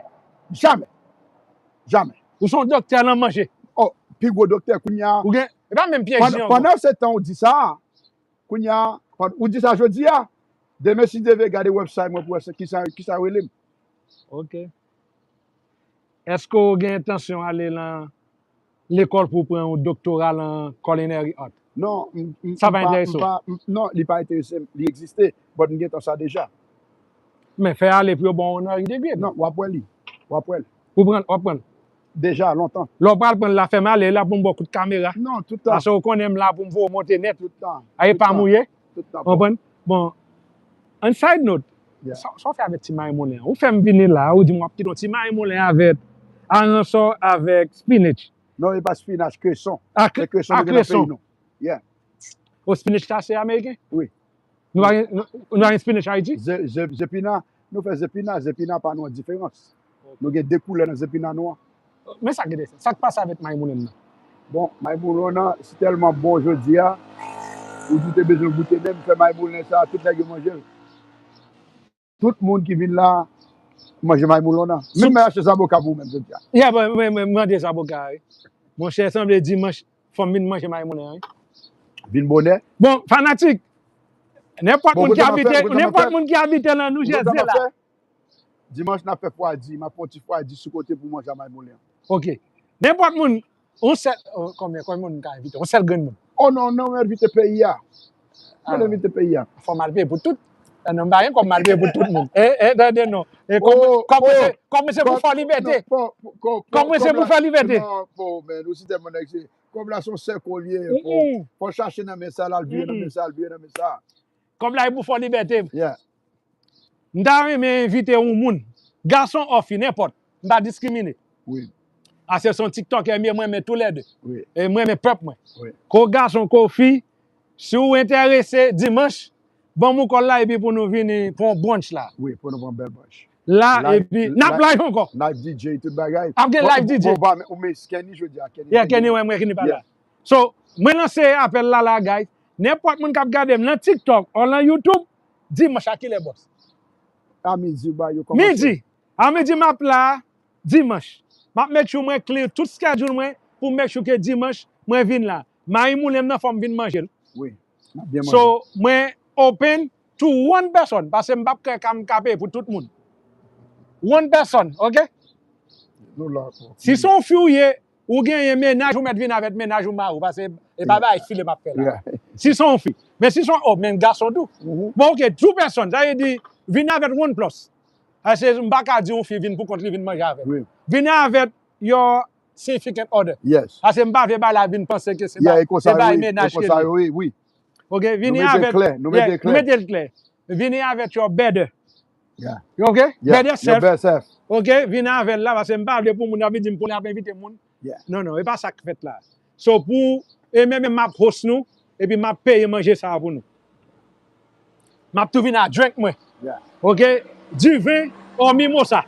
Jamè. Jamè. Ou se yon doktè nan manje? Oh, pi gwo doktè kounye a. Ou gen, e pa menm pye ji Pandan, ankò. Pandan se tan ou di sa, kounye a, pandan, ou di sa jodi a, demen si Dye vle gade website mwen pou wè se kisa, kisa yo rele m. Ok. Èske w gen entansyon ale nan lekòl pou w pran yon doktora nan culinary art? Non, m, m, Sa m pa pa, enterese m w? Pa, m, non, li pa enterese m, li egziste, but m gentan sa deja. Men fè ale pou yo ba w honorary degree. Non, w ap wè li. W ap wè l. Ou pran, w ap pran. Deja, lontan. Lè w pral pran l la, fè m ale la pou m ba w kout kamera. Non, tout tan. Paske w konnen m la pou m voye w monte nèt. Tout tan. A, e Tout pa tan. Mouye. Tout tan. Konprann? Bon, on side note, Yeah. sa, sa w fè avèk ti mayi moulen an? Ou fè m vini la, ou di m w ap kite yon ti mayi moulen avèk aransò, avèk spinach. Non, e pa spinach, kreson. A, Se kreson a, nou gen nan peyi kreson. Nou. Yeah. O, spinach sa se ameriken? Wi. Nou pa gen, nou, nou pa gen spinach Ayiti? Ze, ze, zepina, nou fè zepina, zepina pa nou an diferans. Nou gen de koulè nan zepina nou an. Men sa ki enteresan. Sa k pase avèk mayi moulen nan? Bon, mayi moulen nan, si tèlman bon jodi a, ou di w te bezwen goute menm, fè mayi moulen sa, tout nèg yo manje l. Tout moun ki vin la, manje mayi moulen nan. Menm mwen achte zaboka pou ou menm jodi a. Yeah, bon, mwen, mwen, mwen manje zaboka, wi. Monchè, sanble dimanch, fò m vin manje mayi moulen an, wi. Vin bonè. Bon, fanatik, nenpòt moun ki abite, nenpòt moun ki abite nan New Jersey la. Dimanch, n ap fè fwadi. M ap fè yon ti fwadi sou kote pou manje a Maymoulen. Ok. Nenpòt moun, yon sèl, oh, konbyen, konbyen moun m ka envite? Yon sèl grenn moun. Oh non, non, mwen envite peyi a. Mwen envite peyi a. Fò m al peye pou tout. Non, m pa gen kòb m al peye pou tout moun. E, e, tande non. E kòb mwen se pou fò libète. Kòb mwen se pou fò libète. Non, po, men, ou si tèlman nèg se. Kòb la se yon sèk ou l ye. Fò chache nan men sa, l al vire nan men sa, al vire nan men sa. Kòb la e pou fò libète. M ta renmen envite yon moun, gason ou fi, nenpòt. M pa diskrimine. Wi. Ase se yon TikToker m ye, mwen renmen toulède. Wi. E mwen renmen pèp mwen. Wi. Ko gason, ko fi, si w enterese, dimanch, ban m yon kòl la epi pou nou vini pou yon brunch la. Wi, pou nou pran bèl brunch. La, epi, n ap live ankò. Live DJ, tout bagay. Ap gen live DJ. Bon, bon, bon, ou men Kenny jodi a, Kenny. Yeah, Kenny, wè, mwen Kenny pa la. So, mwen lanse apèl la la, guys. Nenpòt moun k ap gade m nan TikTok, ou nan YouTube, dimanch a kilè, boss? A midi, ba yo kòmanse. Midi. A midi, m ap la, dimanch. M ap make sure mwen clear tout schedule mwen pou make sure ke dimanch, mwen vin la. Mayi moulen m nan fò m vin manje l. Wi. M ap byen manje. So, mwen open to one person, paske m p ap kwè ka m ka peye pou tout moun. One person, ok? Nou la. Si se yon fi w ye, ou genyen mennaj, ou mèt vin avèk mennaj ou mari w, paske e pa bagay file m ap fè la. Si se yon fi. Men si se yon òm, men gason tou. Bon, ok, two person, sa vle di, vin avèk one plus. Paske m pa ka di yon fi vin pou kont li vin manje avè m. Vin avèk your significant other. Paske m pa vle bagay la vin panse ke se bagay mennaj ke li ye. Ok, vini avèk, nou mete l klè. Vini avèk your better. Ok? Better self. Ok, vini avè l la, paske m pa vle pou moun ap vin di m pou l ap envite moun. Non, non, e pa sa k fèt la. So pou, e menm m ap host nou, epi m ap peye manje sa a pou nou. M ap tou vin a drink mwen. Ok? Diven or mimosa.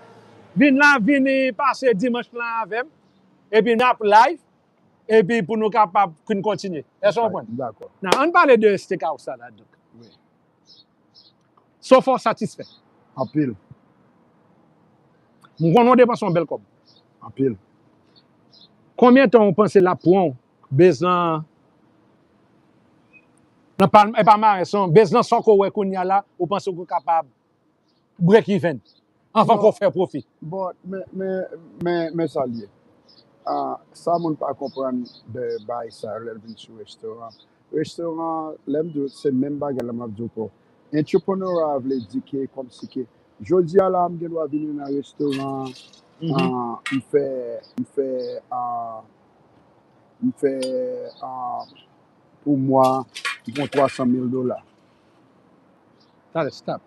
Vin la, vini pase dimanch lan avè m. Epi n ap live. Epi pou nou kapab kontinye. Èske w konprann? Dakò. Nan, ann pale de steakhouse sa la, Douk. Wi. So far, w satisfè? Anpil. M konnen w depanse yon bèl kòb. Anpil. Konbyen tan w panse l ap pran w, bezan, nan pa, e pa maren, se yon bezan sa w ko wè kounye a la, ou panse w ko kapab break even anvan ke w fè pwofi? Bon, men, men, men, men sa l ye. Ah, sa moun pa konprann de bagay sa yo lè l vin sou restoran. Restoran, lè m di w, se menm bagay la m ap di w ankò. Entrepreneur a vle di ke kòmsi ke jodi a la m gen dwa vini nan restoran, ah, m fè, m fè, ah, m fè, ah, pou mwa, m pran twa san mil dola. Talè, stop.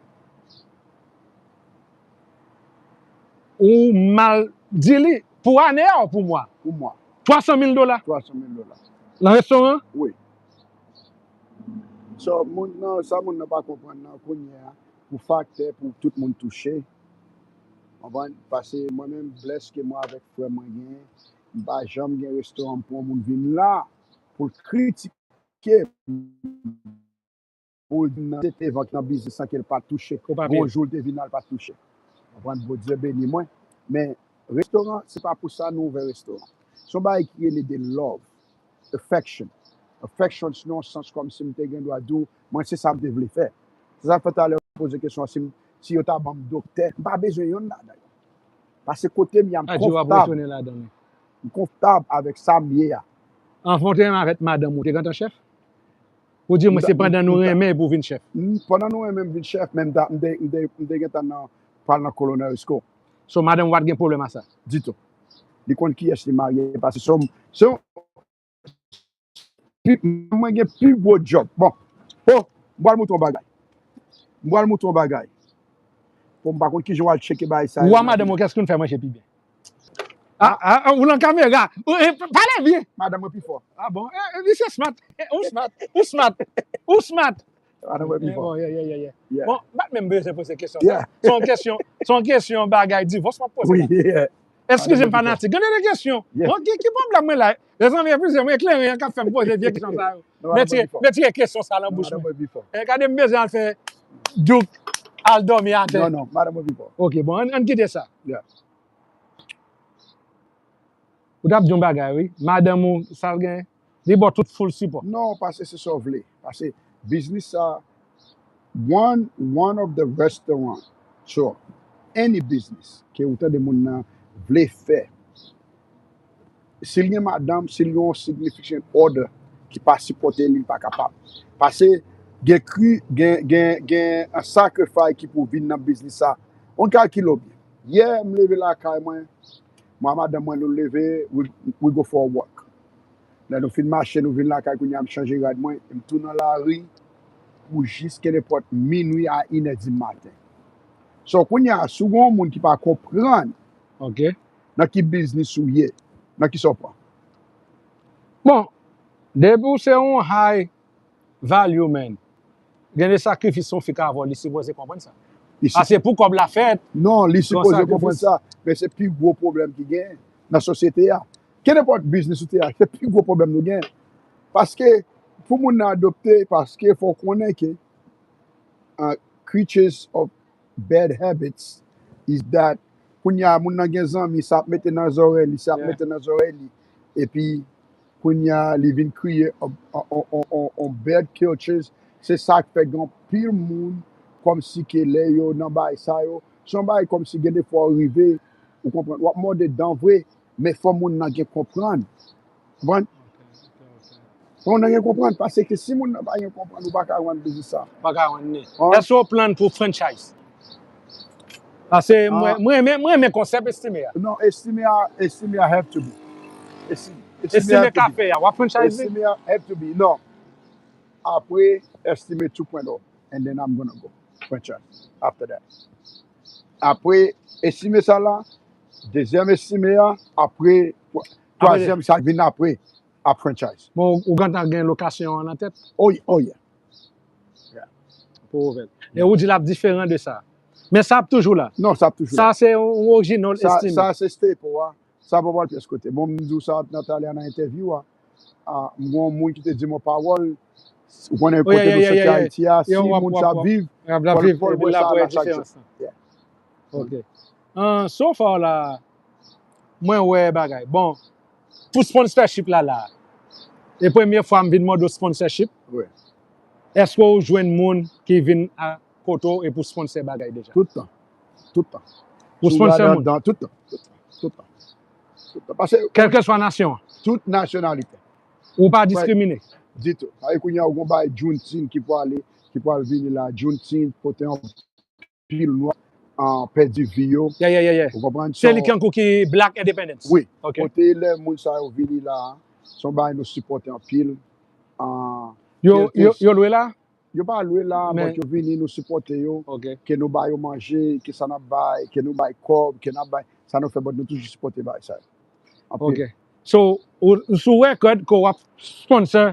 Ou mal di li pou ane a ou pou mwa? Pou mwa. Twa san mil dola? Twa san mil dola. Nan restoran? Wi. So, moun nan, sa moun nan pa konprann nan, kounye a, pou faktè, pou tout moun touche. Konprann? Paske mwen menm, blès ke mwen avèk frè mwen genyen, m pa janm gen restoran m pran moun vin la pou l kritike m. Pou l di m nan se te vank nan biznis lan ke l pa t touche. Gon jou l te vin la, l pa t touche. Konprann? Bondye beni mwen. Men, restoran, se pa pou sa nou ouvè restoran. Se yon bagay ki rele de love, affection. Affection, se nan yon sans kòmsi m te gen dwa di w, mwen, se sa m te vle fè. Se sa k fè talè w poze kesyon an, si m, si yo ta ban m doktè, m pa bezwen yonn ladan yo. Paske kote m ye a, m konftab. M konftab avèk sa m ye a. Anvan w te renmen avèk madanm ou, ou te gentan chèf? Ou di mwen se pandan nou renmen epi w vin chèf? Pandan nou renmen m vin chèf, men m ta, m te, m te, m te gentan nan, pral nan Colonel Esco. So, madanm ou pa t gen pwoblèm a sa? Ditou. Li konn kiyès li marye, paske se yon, se yon, pi, mwen gen pi gwo djòb. Bon, oh, m pral montre w yon bagay. M pral montre w yon bagay. Bon, m pa konn kijan w al tcheke bagay sa yo. Ou a madanm ou, kiyès ki konn fè manje pi byen? Ah, ah, ah, ou nan kamera. Ou, eh, pale byen. Madanm mwen pi fò. Ah bon? Eh, eh, misye smart. Eh, ou smart. Ou smart. Ou smart. Madanm mwen pi fò. Bon, yeah, yeah, yeah, yeah. Bon, m pa t menm bezwen poze kesyon sa. Se yon kesyon, se yon kesyon bagay divòs m ap poze la. Eskize m, fanatik. Gade de kesyon. Bon, ki, ki pwoblèm mwen la? Mezanmi, eskize m, ekleren an k ap fè m poze vye kesyon sa yo. Mwen tire, mwen tire kesyon sa nan bouch mwen. Eh, gade m bezwen al fè Douk al dòmi atè. Non, non, madanm mwen pi fò. Ok, bon, ann, ann kite sa. Ou t ap di yon bagay, wi. Madanm ou, sa l gen? Li ba w tout full sipò. Non, pase se sa w vle. Pase biznis sa, one, one of the restaurant, so, any business ke ou tande moun nan vle fè, si l gen madanm, si l gen yon significant other ki pa sipòte li, li pa kapab. Pase gen kri, gen, gen, gen an sacrifice ki pou vin nan biznis sa. On kalkile w byen. Yè, m leve lakay mwen, mwen ak madanm mwen, nou leve, we, we go for a walk. Lè nou fin mache, nou vin lakay, kounye a m chanje rad mwen, e m tou nan lari pou jis kenenpòt minwi a inè di maten. So, kounye a, si w gen yon moun ki pa konprann Ok. nan ki biznis ou ye, nan ki sa w pran. Bon, depi w se yon high value man, gen de sakrifis yon fi ka avè w, li sipoze konprann sa. Li si- Paske pou kòb la fèt, Non, li sipoze konprann sa, men se pi gwo pwoblèm ki gen nan sosyete a. Kenenpòt biznis ou te a, se pi gwo pwoblèm nou gen. Paske pou moun nan adopte, paske fò w konnen ke uh, creatures of bad habits is that kounye a moun nan gen zanmi, sa ap mete nan zòrèy li, sa ap mete nan zòrèy li. Epi kounye a li vin kriye on bad cultures. Se sa k fè gen anpil moun kòmsi ke lè yo nan bagay sa yo, se yon bagay kòmsi gen de fwa w rive, ou konprann, w ap mòde dan vre, men fò moun nan gen konprann. Konprann? Fò moun nan gen konprann, paske si moun nan pa gen konprann, ou pa ka rann biznis sa. Pa ka rann li. Èske w plan pou franchise? Paske mwen mwen renmen mwen renmen konsèp Estimé a. Non, Estimé a, Estimé a have to be. Estimé, Estimé Estimé ka fè a, w ap franchise li? Estimé a have to be. Non. Apre Estimé two point oh, and then I'm gonna go franchise after that. Apre Estimé sa la, dezyèm Estimé a, apre twazyèm sa vin apre ap franchise. Bon, ou gentan gen lokasyon an nan tèt? Oh, oh yeah. Yeah. Pou ouvè. E ou di l ap diferan de sa. Men sa ap toujou la. Non, sa ap toujou la. Sa se yon orijinal Estimé. Sa se staple a. Sa pa pral pyès kote. Bon, m di w sa Natalia nan entèvyou a. Ah, m gen yon moun ki te di m yon pawòl. Ou konnen kote nou soti Ayiti a, si moun sa ap viv, fò l wè sa la chak jou. Ok. Ah, so far la, mwen wè bagay. Bon, pou sponsorship la la, e premye fwa m vin mande w sponsorship. Èske w jwenn moun ki vin a kote w e pou sponsor bagay deja? Tout tan. Tout tan. Pou sponsor moun? Tout tan. Tout tan. Tout tan. Tout tan. Paske. Kèlkeswa nasyon an? Tout nasyonalite. Ou pa diskrimine? Ditou. Sa vle kounye a ou gon bagay Juneteenth ki pwale, ki pral vini la. Juneteenth, kote anpil nwa an pèdi vi yo. Yeah, yeah, yeah, yeah. Ou konprann? Se li ki tankou ki Black Independence. Wi. Ok. Kote lè moun sa yo vini la, se yon bagay nou sipòte anpil. An, Yo, yo, yo lwe la? Yo pa lwe la, but yo vini, nou sipòte yo, ke nou ba yo manje, ke sa n ap bay, ke nou bay kòb, ke n ap bay, sa nou fè, but nou toujou sipòte bagay sa yo. Anpil. Ok. So, ou sou record ke w ap sponsor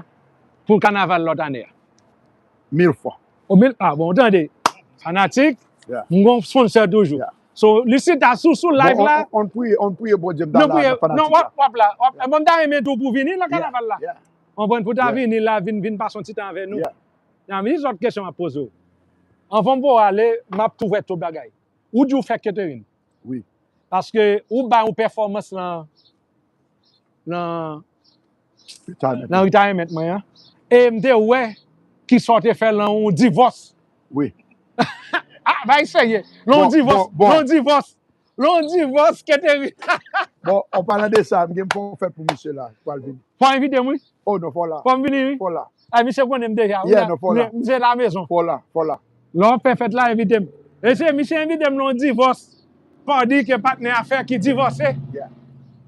pou kanaval lòt ane a? Mil fwa. O mil, ah bon, tande, fanatik, m gon sponsor toujou. So, Lucita, si w sou live la, on priye, on priye Bondye m ta la nan fanatik la. Non, w ap la, bon, m ta renmen tou pou vini nan kanaval la. Konprann, pou ta vini la, vin, vin pase yon ti tan avè nou. Nan, men, lòt kesyon m ap poze w. Anvan m voye w ale, m ap tou fè tout bagay. Ou di w fè catering. Wi. Paske ou bay yon pèfòmans nan, nan, nan retirement mwen an. E m te wè kisa w te fè lan yon divòs. Wi. Ah, bay serye. Lan yon divòs. Lan yon divòs. Lan yon divòs, catering. Bon, an palan de sa, m gen pou fè pou misye la, ki pral vini. Fò w envite m, wi. Oh non, fò w la. Fò m vini, wi. Fò w la. Ay, misye konnen m deja, wi. Yeah, non, fò w la. Misye la mezon. Fò w la, fò w la. Lè w ap fè fèt la, envite m. E se misye envite m nan yon divòs party ke patnè a fè ki divòse. Yeah.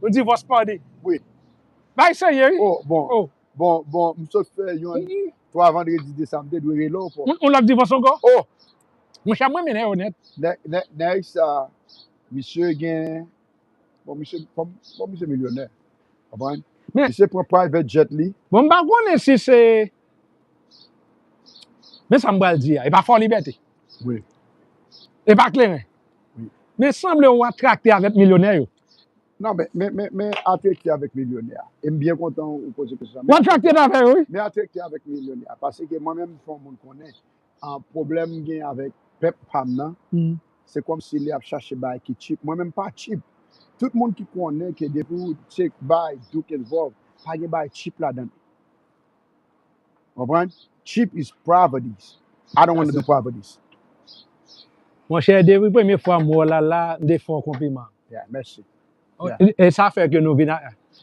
Yon divòs party. Wi. Bay serye, wi. Oh, bon. Oh. Bon, bon, m sot fè yon twa vandredi de sa, m te dwe rele w pou. Yon lòt divòs ankò? Oh! Monchè, mwen renmen nèg yo nèt. Nèg, nèg, nèg sa, misye gen, bon, misye, bon, bon, misye milyonè. Konprann? Men, misye pran private jet li. Bon, m pa konnen si se, men sa m pral di a, e pa Fò Libète. Wi. E pa Kleren. Wi. Men sanble w atrakte avèk milyonè yo. Non, men, men, men, men atrakte avèk milyonè a. E m byen kontan ou poze kesyon sa. Ou atrakte avè yo, wi. Men atrakte avèk milyonè a. Paske mwen menm, fò moun konnen, ah, pwoblèm m gen avèk pèp pa m nan, se kòmsi li ap chache bagay ki cheap. Mwen menm pa cheap. Tout moun ki konnen ke depi w check bagay Duke involve, pa gen bagay cheap ladan l. Konprann? Cheap is poverty. I don't want to do poverty. Monchè, depi premye fwa m wè w la la, m te fè w konpliman. Yeah, mèsi. E e sa fè ke nou vin a.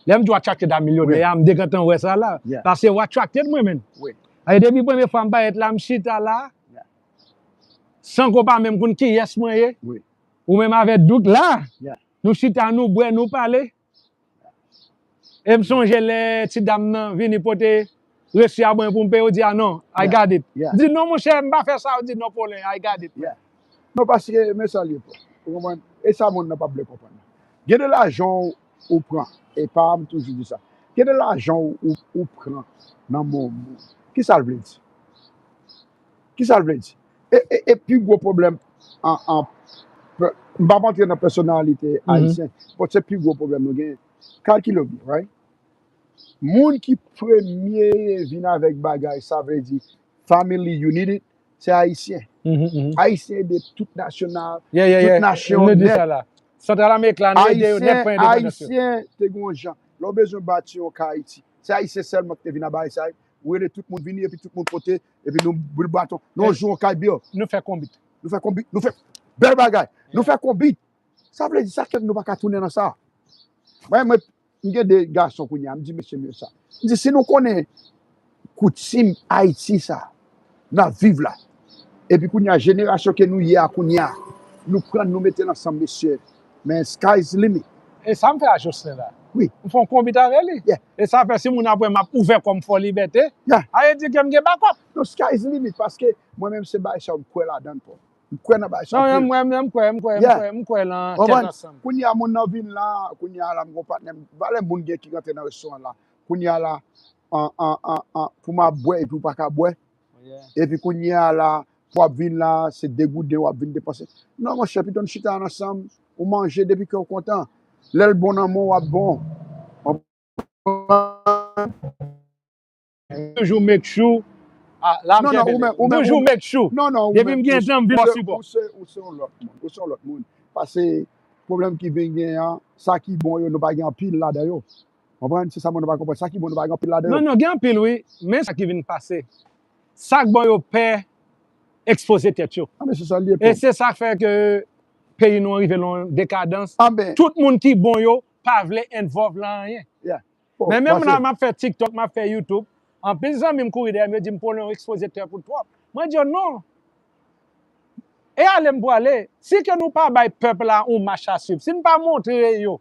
Lè m di w attracted a milyonè a, m te gentan wè sa la. Paske w attracted mwen menm. E depi premye fwa m parèt la, m chita la. San ke w pa menm konn kiyès mwen ye. Ou menm avè Douk la. Nou chita, nou bwè, nou pale. E m sonje lè ti dam nan vini pote resi a mwen pou m peye, ou di, "Ah non, I got it." M di, "Non, monchè, m pa fè sa." Ou di, "Non, Paulin, I got it." Non, paske, men sa l ye, bro. Ou konprann? E sa moun nan p ap vle konprann. Gen de lajan w, ou pran. E pa m toujou di sa. Gen de lajan w, ou, ou pran nan men yon moun. Ki sa l vle di? Ki sa l vle di? E, e, e pi gwo pwoblèm an, an, m p ap antre nan pèsonalite ayisyen, but se pi gwo pwoblèm nou genyen. Kalkile w byen, right? Moun ki premye vin avèk bagay, sa vle di family unity, se ayisyen. Ayisyen ede tout nasyonal, tout nasyon nèt. Santral Amerik la, nou ede yo nèt, pran endepandans yo. Ayisyen te gen yon jan. Lè w bezwen bati yon kay Ayiti, se ayisyen sèlman ki te vin a bagay sa yo. Ou rele tout moun vini, epi tout moun pote, epi nou boule baton. Non, jou yon kay bill. Nou fè konbit. Nou fè konbit. Nou fè bèl bagay. Nou fè konbit. Sa vle di sa k fè nou pa ka tounen nan sa. Mwen, mwen, m gen de gason kounye a, m di mesye m yo sa. M di, si nou konnen koutim Ayiti sa, n ap viv la. Epi kounye a, jenerasyon ke nou ye a kounye a, nou pran, nou mete l ansanm, mesye. Men sky's limit. E sa m fè a Jocelyn la. Wi. M fè yon konbit avè li. E sa fè si moun ap wè m ap ouvè kò m fò libète, a vle di ke m gen bakòp. Non, sky's limit, paske mwen menm se bagay sa yo m kwè ladan l, bro. M kwè nan bagay sa yo. Non, m kwè, m kwè, m kwè, m kwè, m kwè lan tèt ansanm. Kounye a moun nan vin la, kounye a la m gon patnè m, valè moun gen ki rantre nan restoran la. Kounye a la, an, an, an, an, pou m ap bwè epi w pa ka bwè. Epi kounye a la, pou w ap vin la, se degouden w ap vin depanse. Non, monchè, pito n chita ansanm, ou manje depi ke w kontan. Lè l bon nan men w, w ap bon. Toujou make sure. Ah, la m kenbe. Toujou make sure. Depi m gen tan, m vin bò sipò. Ou se yon lòt moun. Ou se yon lòt moun. Paske pwoblèm ki vin gen an, sa ki bon yo, nou pa gen anpil ladan yo. Konprann? Se sa moun nan pa konprann. Sa ki bon, nou pa gen anpil ladan yo. Non, non, gen anpil wi. Men sa ki vin pase. Sa k bon yo pè ekspoze tèt yo. Ah, men se sa l ye, e se sa k fè ke peyi nou an rive nan dekadans. Tout moun ki bon yo pa vle envòv lan anyen. Men menm la, m ap fè TikTok, m ap fè YouTube. Anpil zanmi m kouri dèyè m, yo di m, "Paulin, w ekspoze tèt ou twòp." Mwen di yo, "Non." E ale m pwale. Si ke nou pa bay pèp la yon mach a swiv, si n pa montre yo,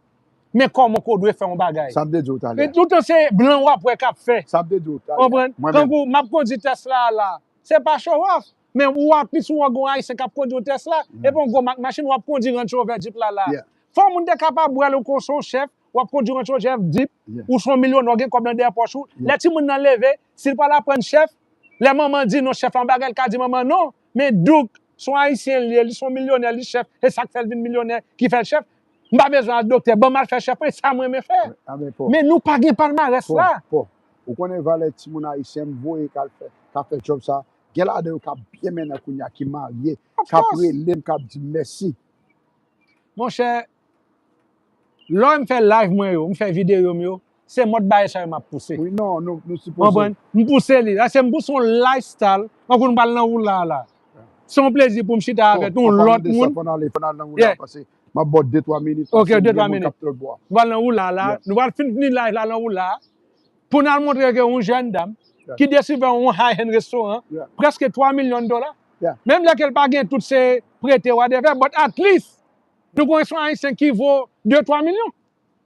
men kòman ke w dwe fè yon bagay. Sa m te di w talè. E toutan se blan w ap wè k ap fè. Sa m te di w talè. Konprann? Tankou m ap kondi Tesla a la. Se pa show off. Men ou wè plis ou wè gon ayisyen k ap kondi yon Tesla, epi yon gwo mak machin, w ap kondi Range Rover Jeep la la. Fò moun te kapab wè l ou konsa yon chèf, w ap kondi Range Rover Jeep, ou se yon milyonè, w gen kòb nan dèyè pòch ou. Lè timoun nan leve, si l pral aprann chèf, lè manman di non, chèf la yon bagay, l ka di manman non. Men Douk, se yon ayisyen l ye, li se yon milyonè, li chèf, e sa k fè l vin milyonè, ki fè l chèf. M pa bezwen al doktè, ban m al fè chèf mwen, e sa m renmen fè. Men nou pa gen palmarès la. Ou konnen valè timoun ayisyen m voye k al fè, k ap fè djòb sa. Gen ladan yo k ap byen mennen kounye a, ki marye, k ap rele m, k ap di m mèsi. Monchè, lè m fè live mwen yo, m fè videyo m yo, se mòd bagay sa yo m ap pouse. Wi, non, nou, nou sipoze. Konprann? M pouse li. Paske m pouse yon lifestyle, tankou nou pral nan woula a la. Se yon plezi pou m chita avèk yon lòt moun. Fò n ale, fò n ale nan woula a, paske m ap ba w de twa minit, paske gen moun k ap tròt bò. Nou pral nan woula a la, nou pral fin fini live la nan woula a. Pou n al montre ke yon jèn dam ki deside yon high-end restoran, prèske twa milyon dola. Menm lè ke l pa gen tout, se prete, whatever, but at least, nou gen yon restoran ayisyen ki vo de twa milyon.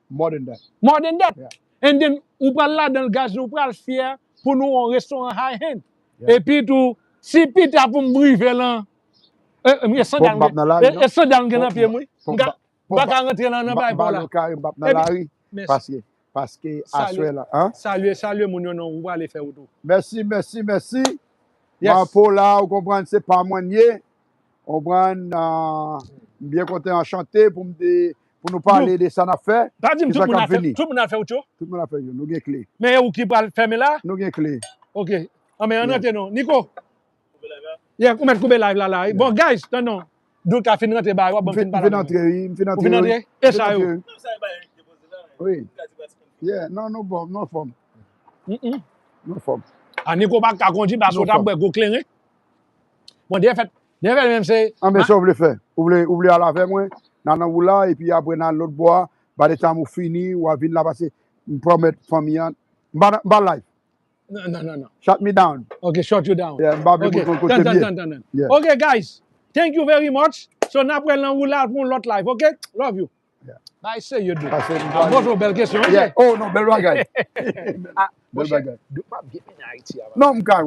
More than that. More than that. And then, ou pral ladan l, guys, nou pral fyè pou nou yon restoran high-end. Epi tou, si pita pou m rive lan, e, e, sandal, e, e sandal m gen nan pye m, wi. M pa ka rantre nan, nan bay pa w la. M p ap nan lari, paske, paske aswè la, an? Salye, salye moun yo non, ou prale fè wout ou. Mèsi, mèsi, mèsi. Yes. Mapaula, ou konprann, se pa mwen l ye. Ou konprann, ah, m byen kontan, anchante pou m te, pou nou pale de sa n ap fè. Pa di m tout moun ap fè, tout moun ap fè wout yo? Tout moun ap fè yo, nou gen kle. Men e ou ki pral fèmen la? Nou gen kle. Ok. Anben, ann rantre non. Nico, Yeah, ou mèt koupe live la la wi. Bon, guys, tann non. Dout ka fin rantre ba yo, ban m fin pale avè nou. M fin antre, wi, m fin antre. Ou fin antre? E sa yo? Wi. Yeah, non, nou bon, nou anfòm. Nou anfòm. A Niko pa ka kondwi paske w t ap bwè gwo kleren. Bon, dèyè fèt, dèyè fèt menm se. Anben sa w vle fè? Ou vle, ou vle al avè mwen? N al nan woulaj epi apre n al lòt bò a. By the time ou fini, w a vin la pase m pwomèt fanmi an. M pa, m pa live. Non, non, non, non. Shut me down. Ok, shut you down. Yeah, m pa vle pou konn kote m ye. Ok, guys, thank you very much. So, n ap wè nan woulaj pou yon lòt live, ok? Love you. Bay serye dou. Bonjou, bèl kesyon. Oh non, bèl bagay. Bèl bagay. Dou pa byen vin Ayiti avan. Non, m ka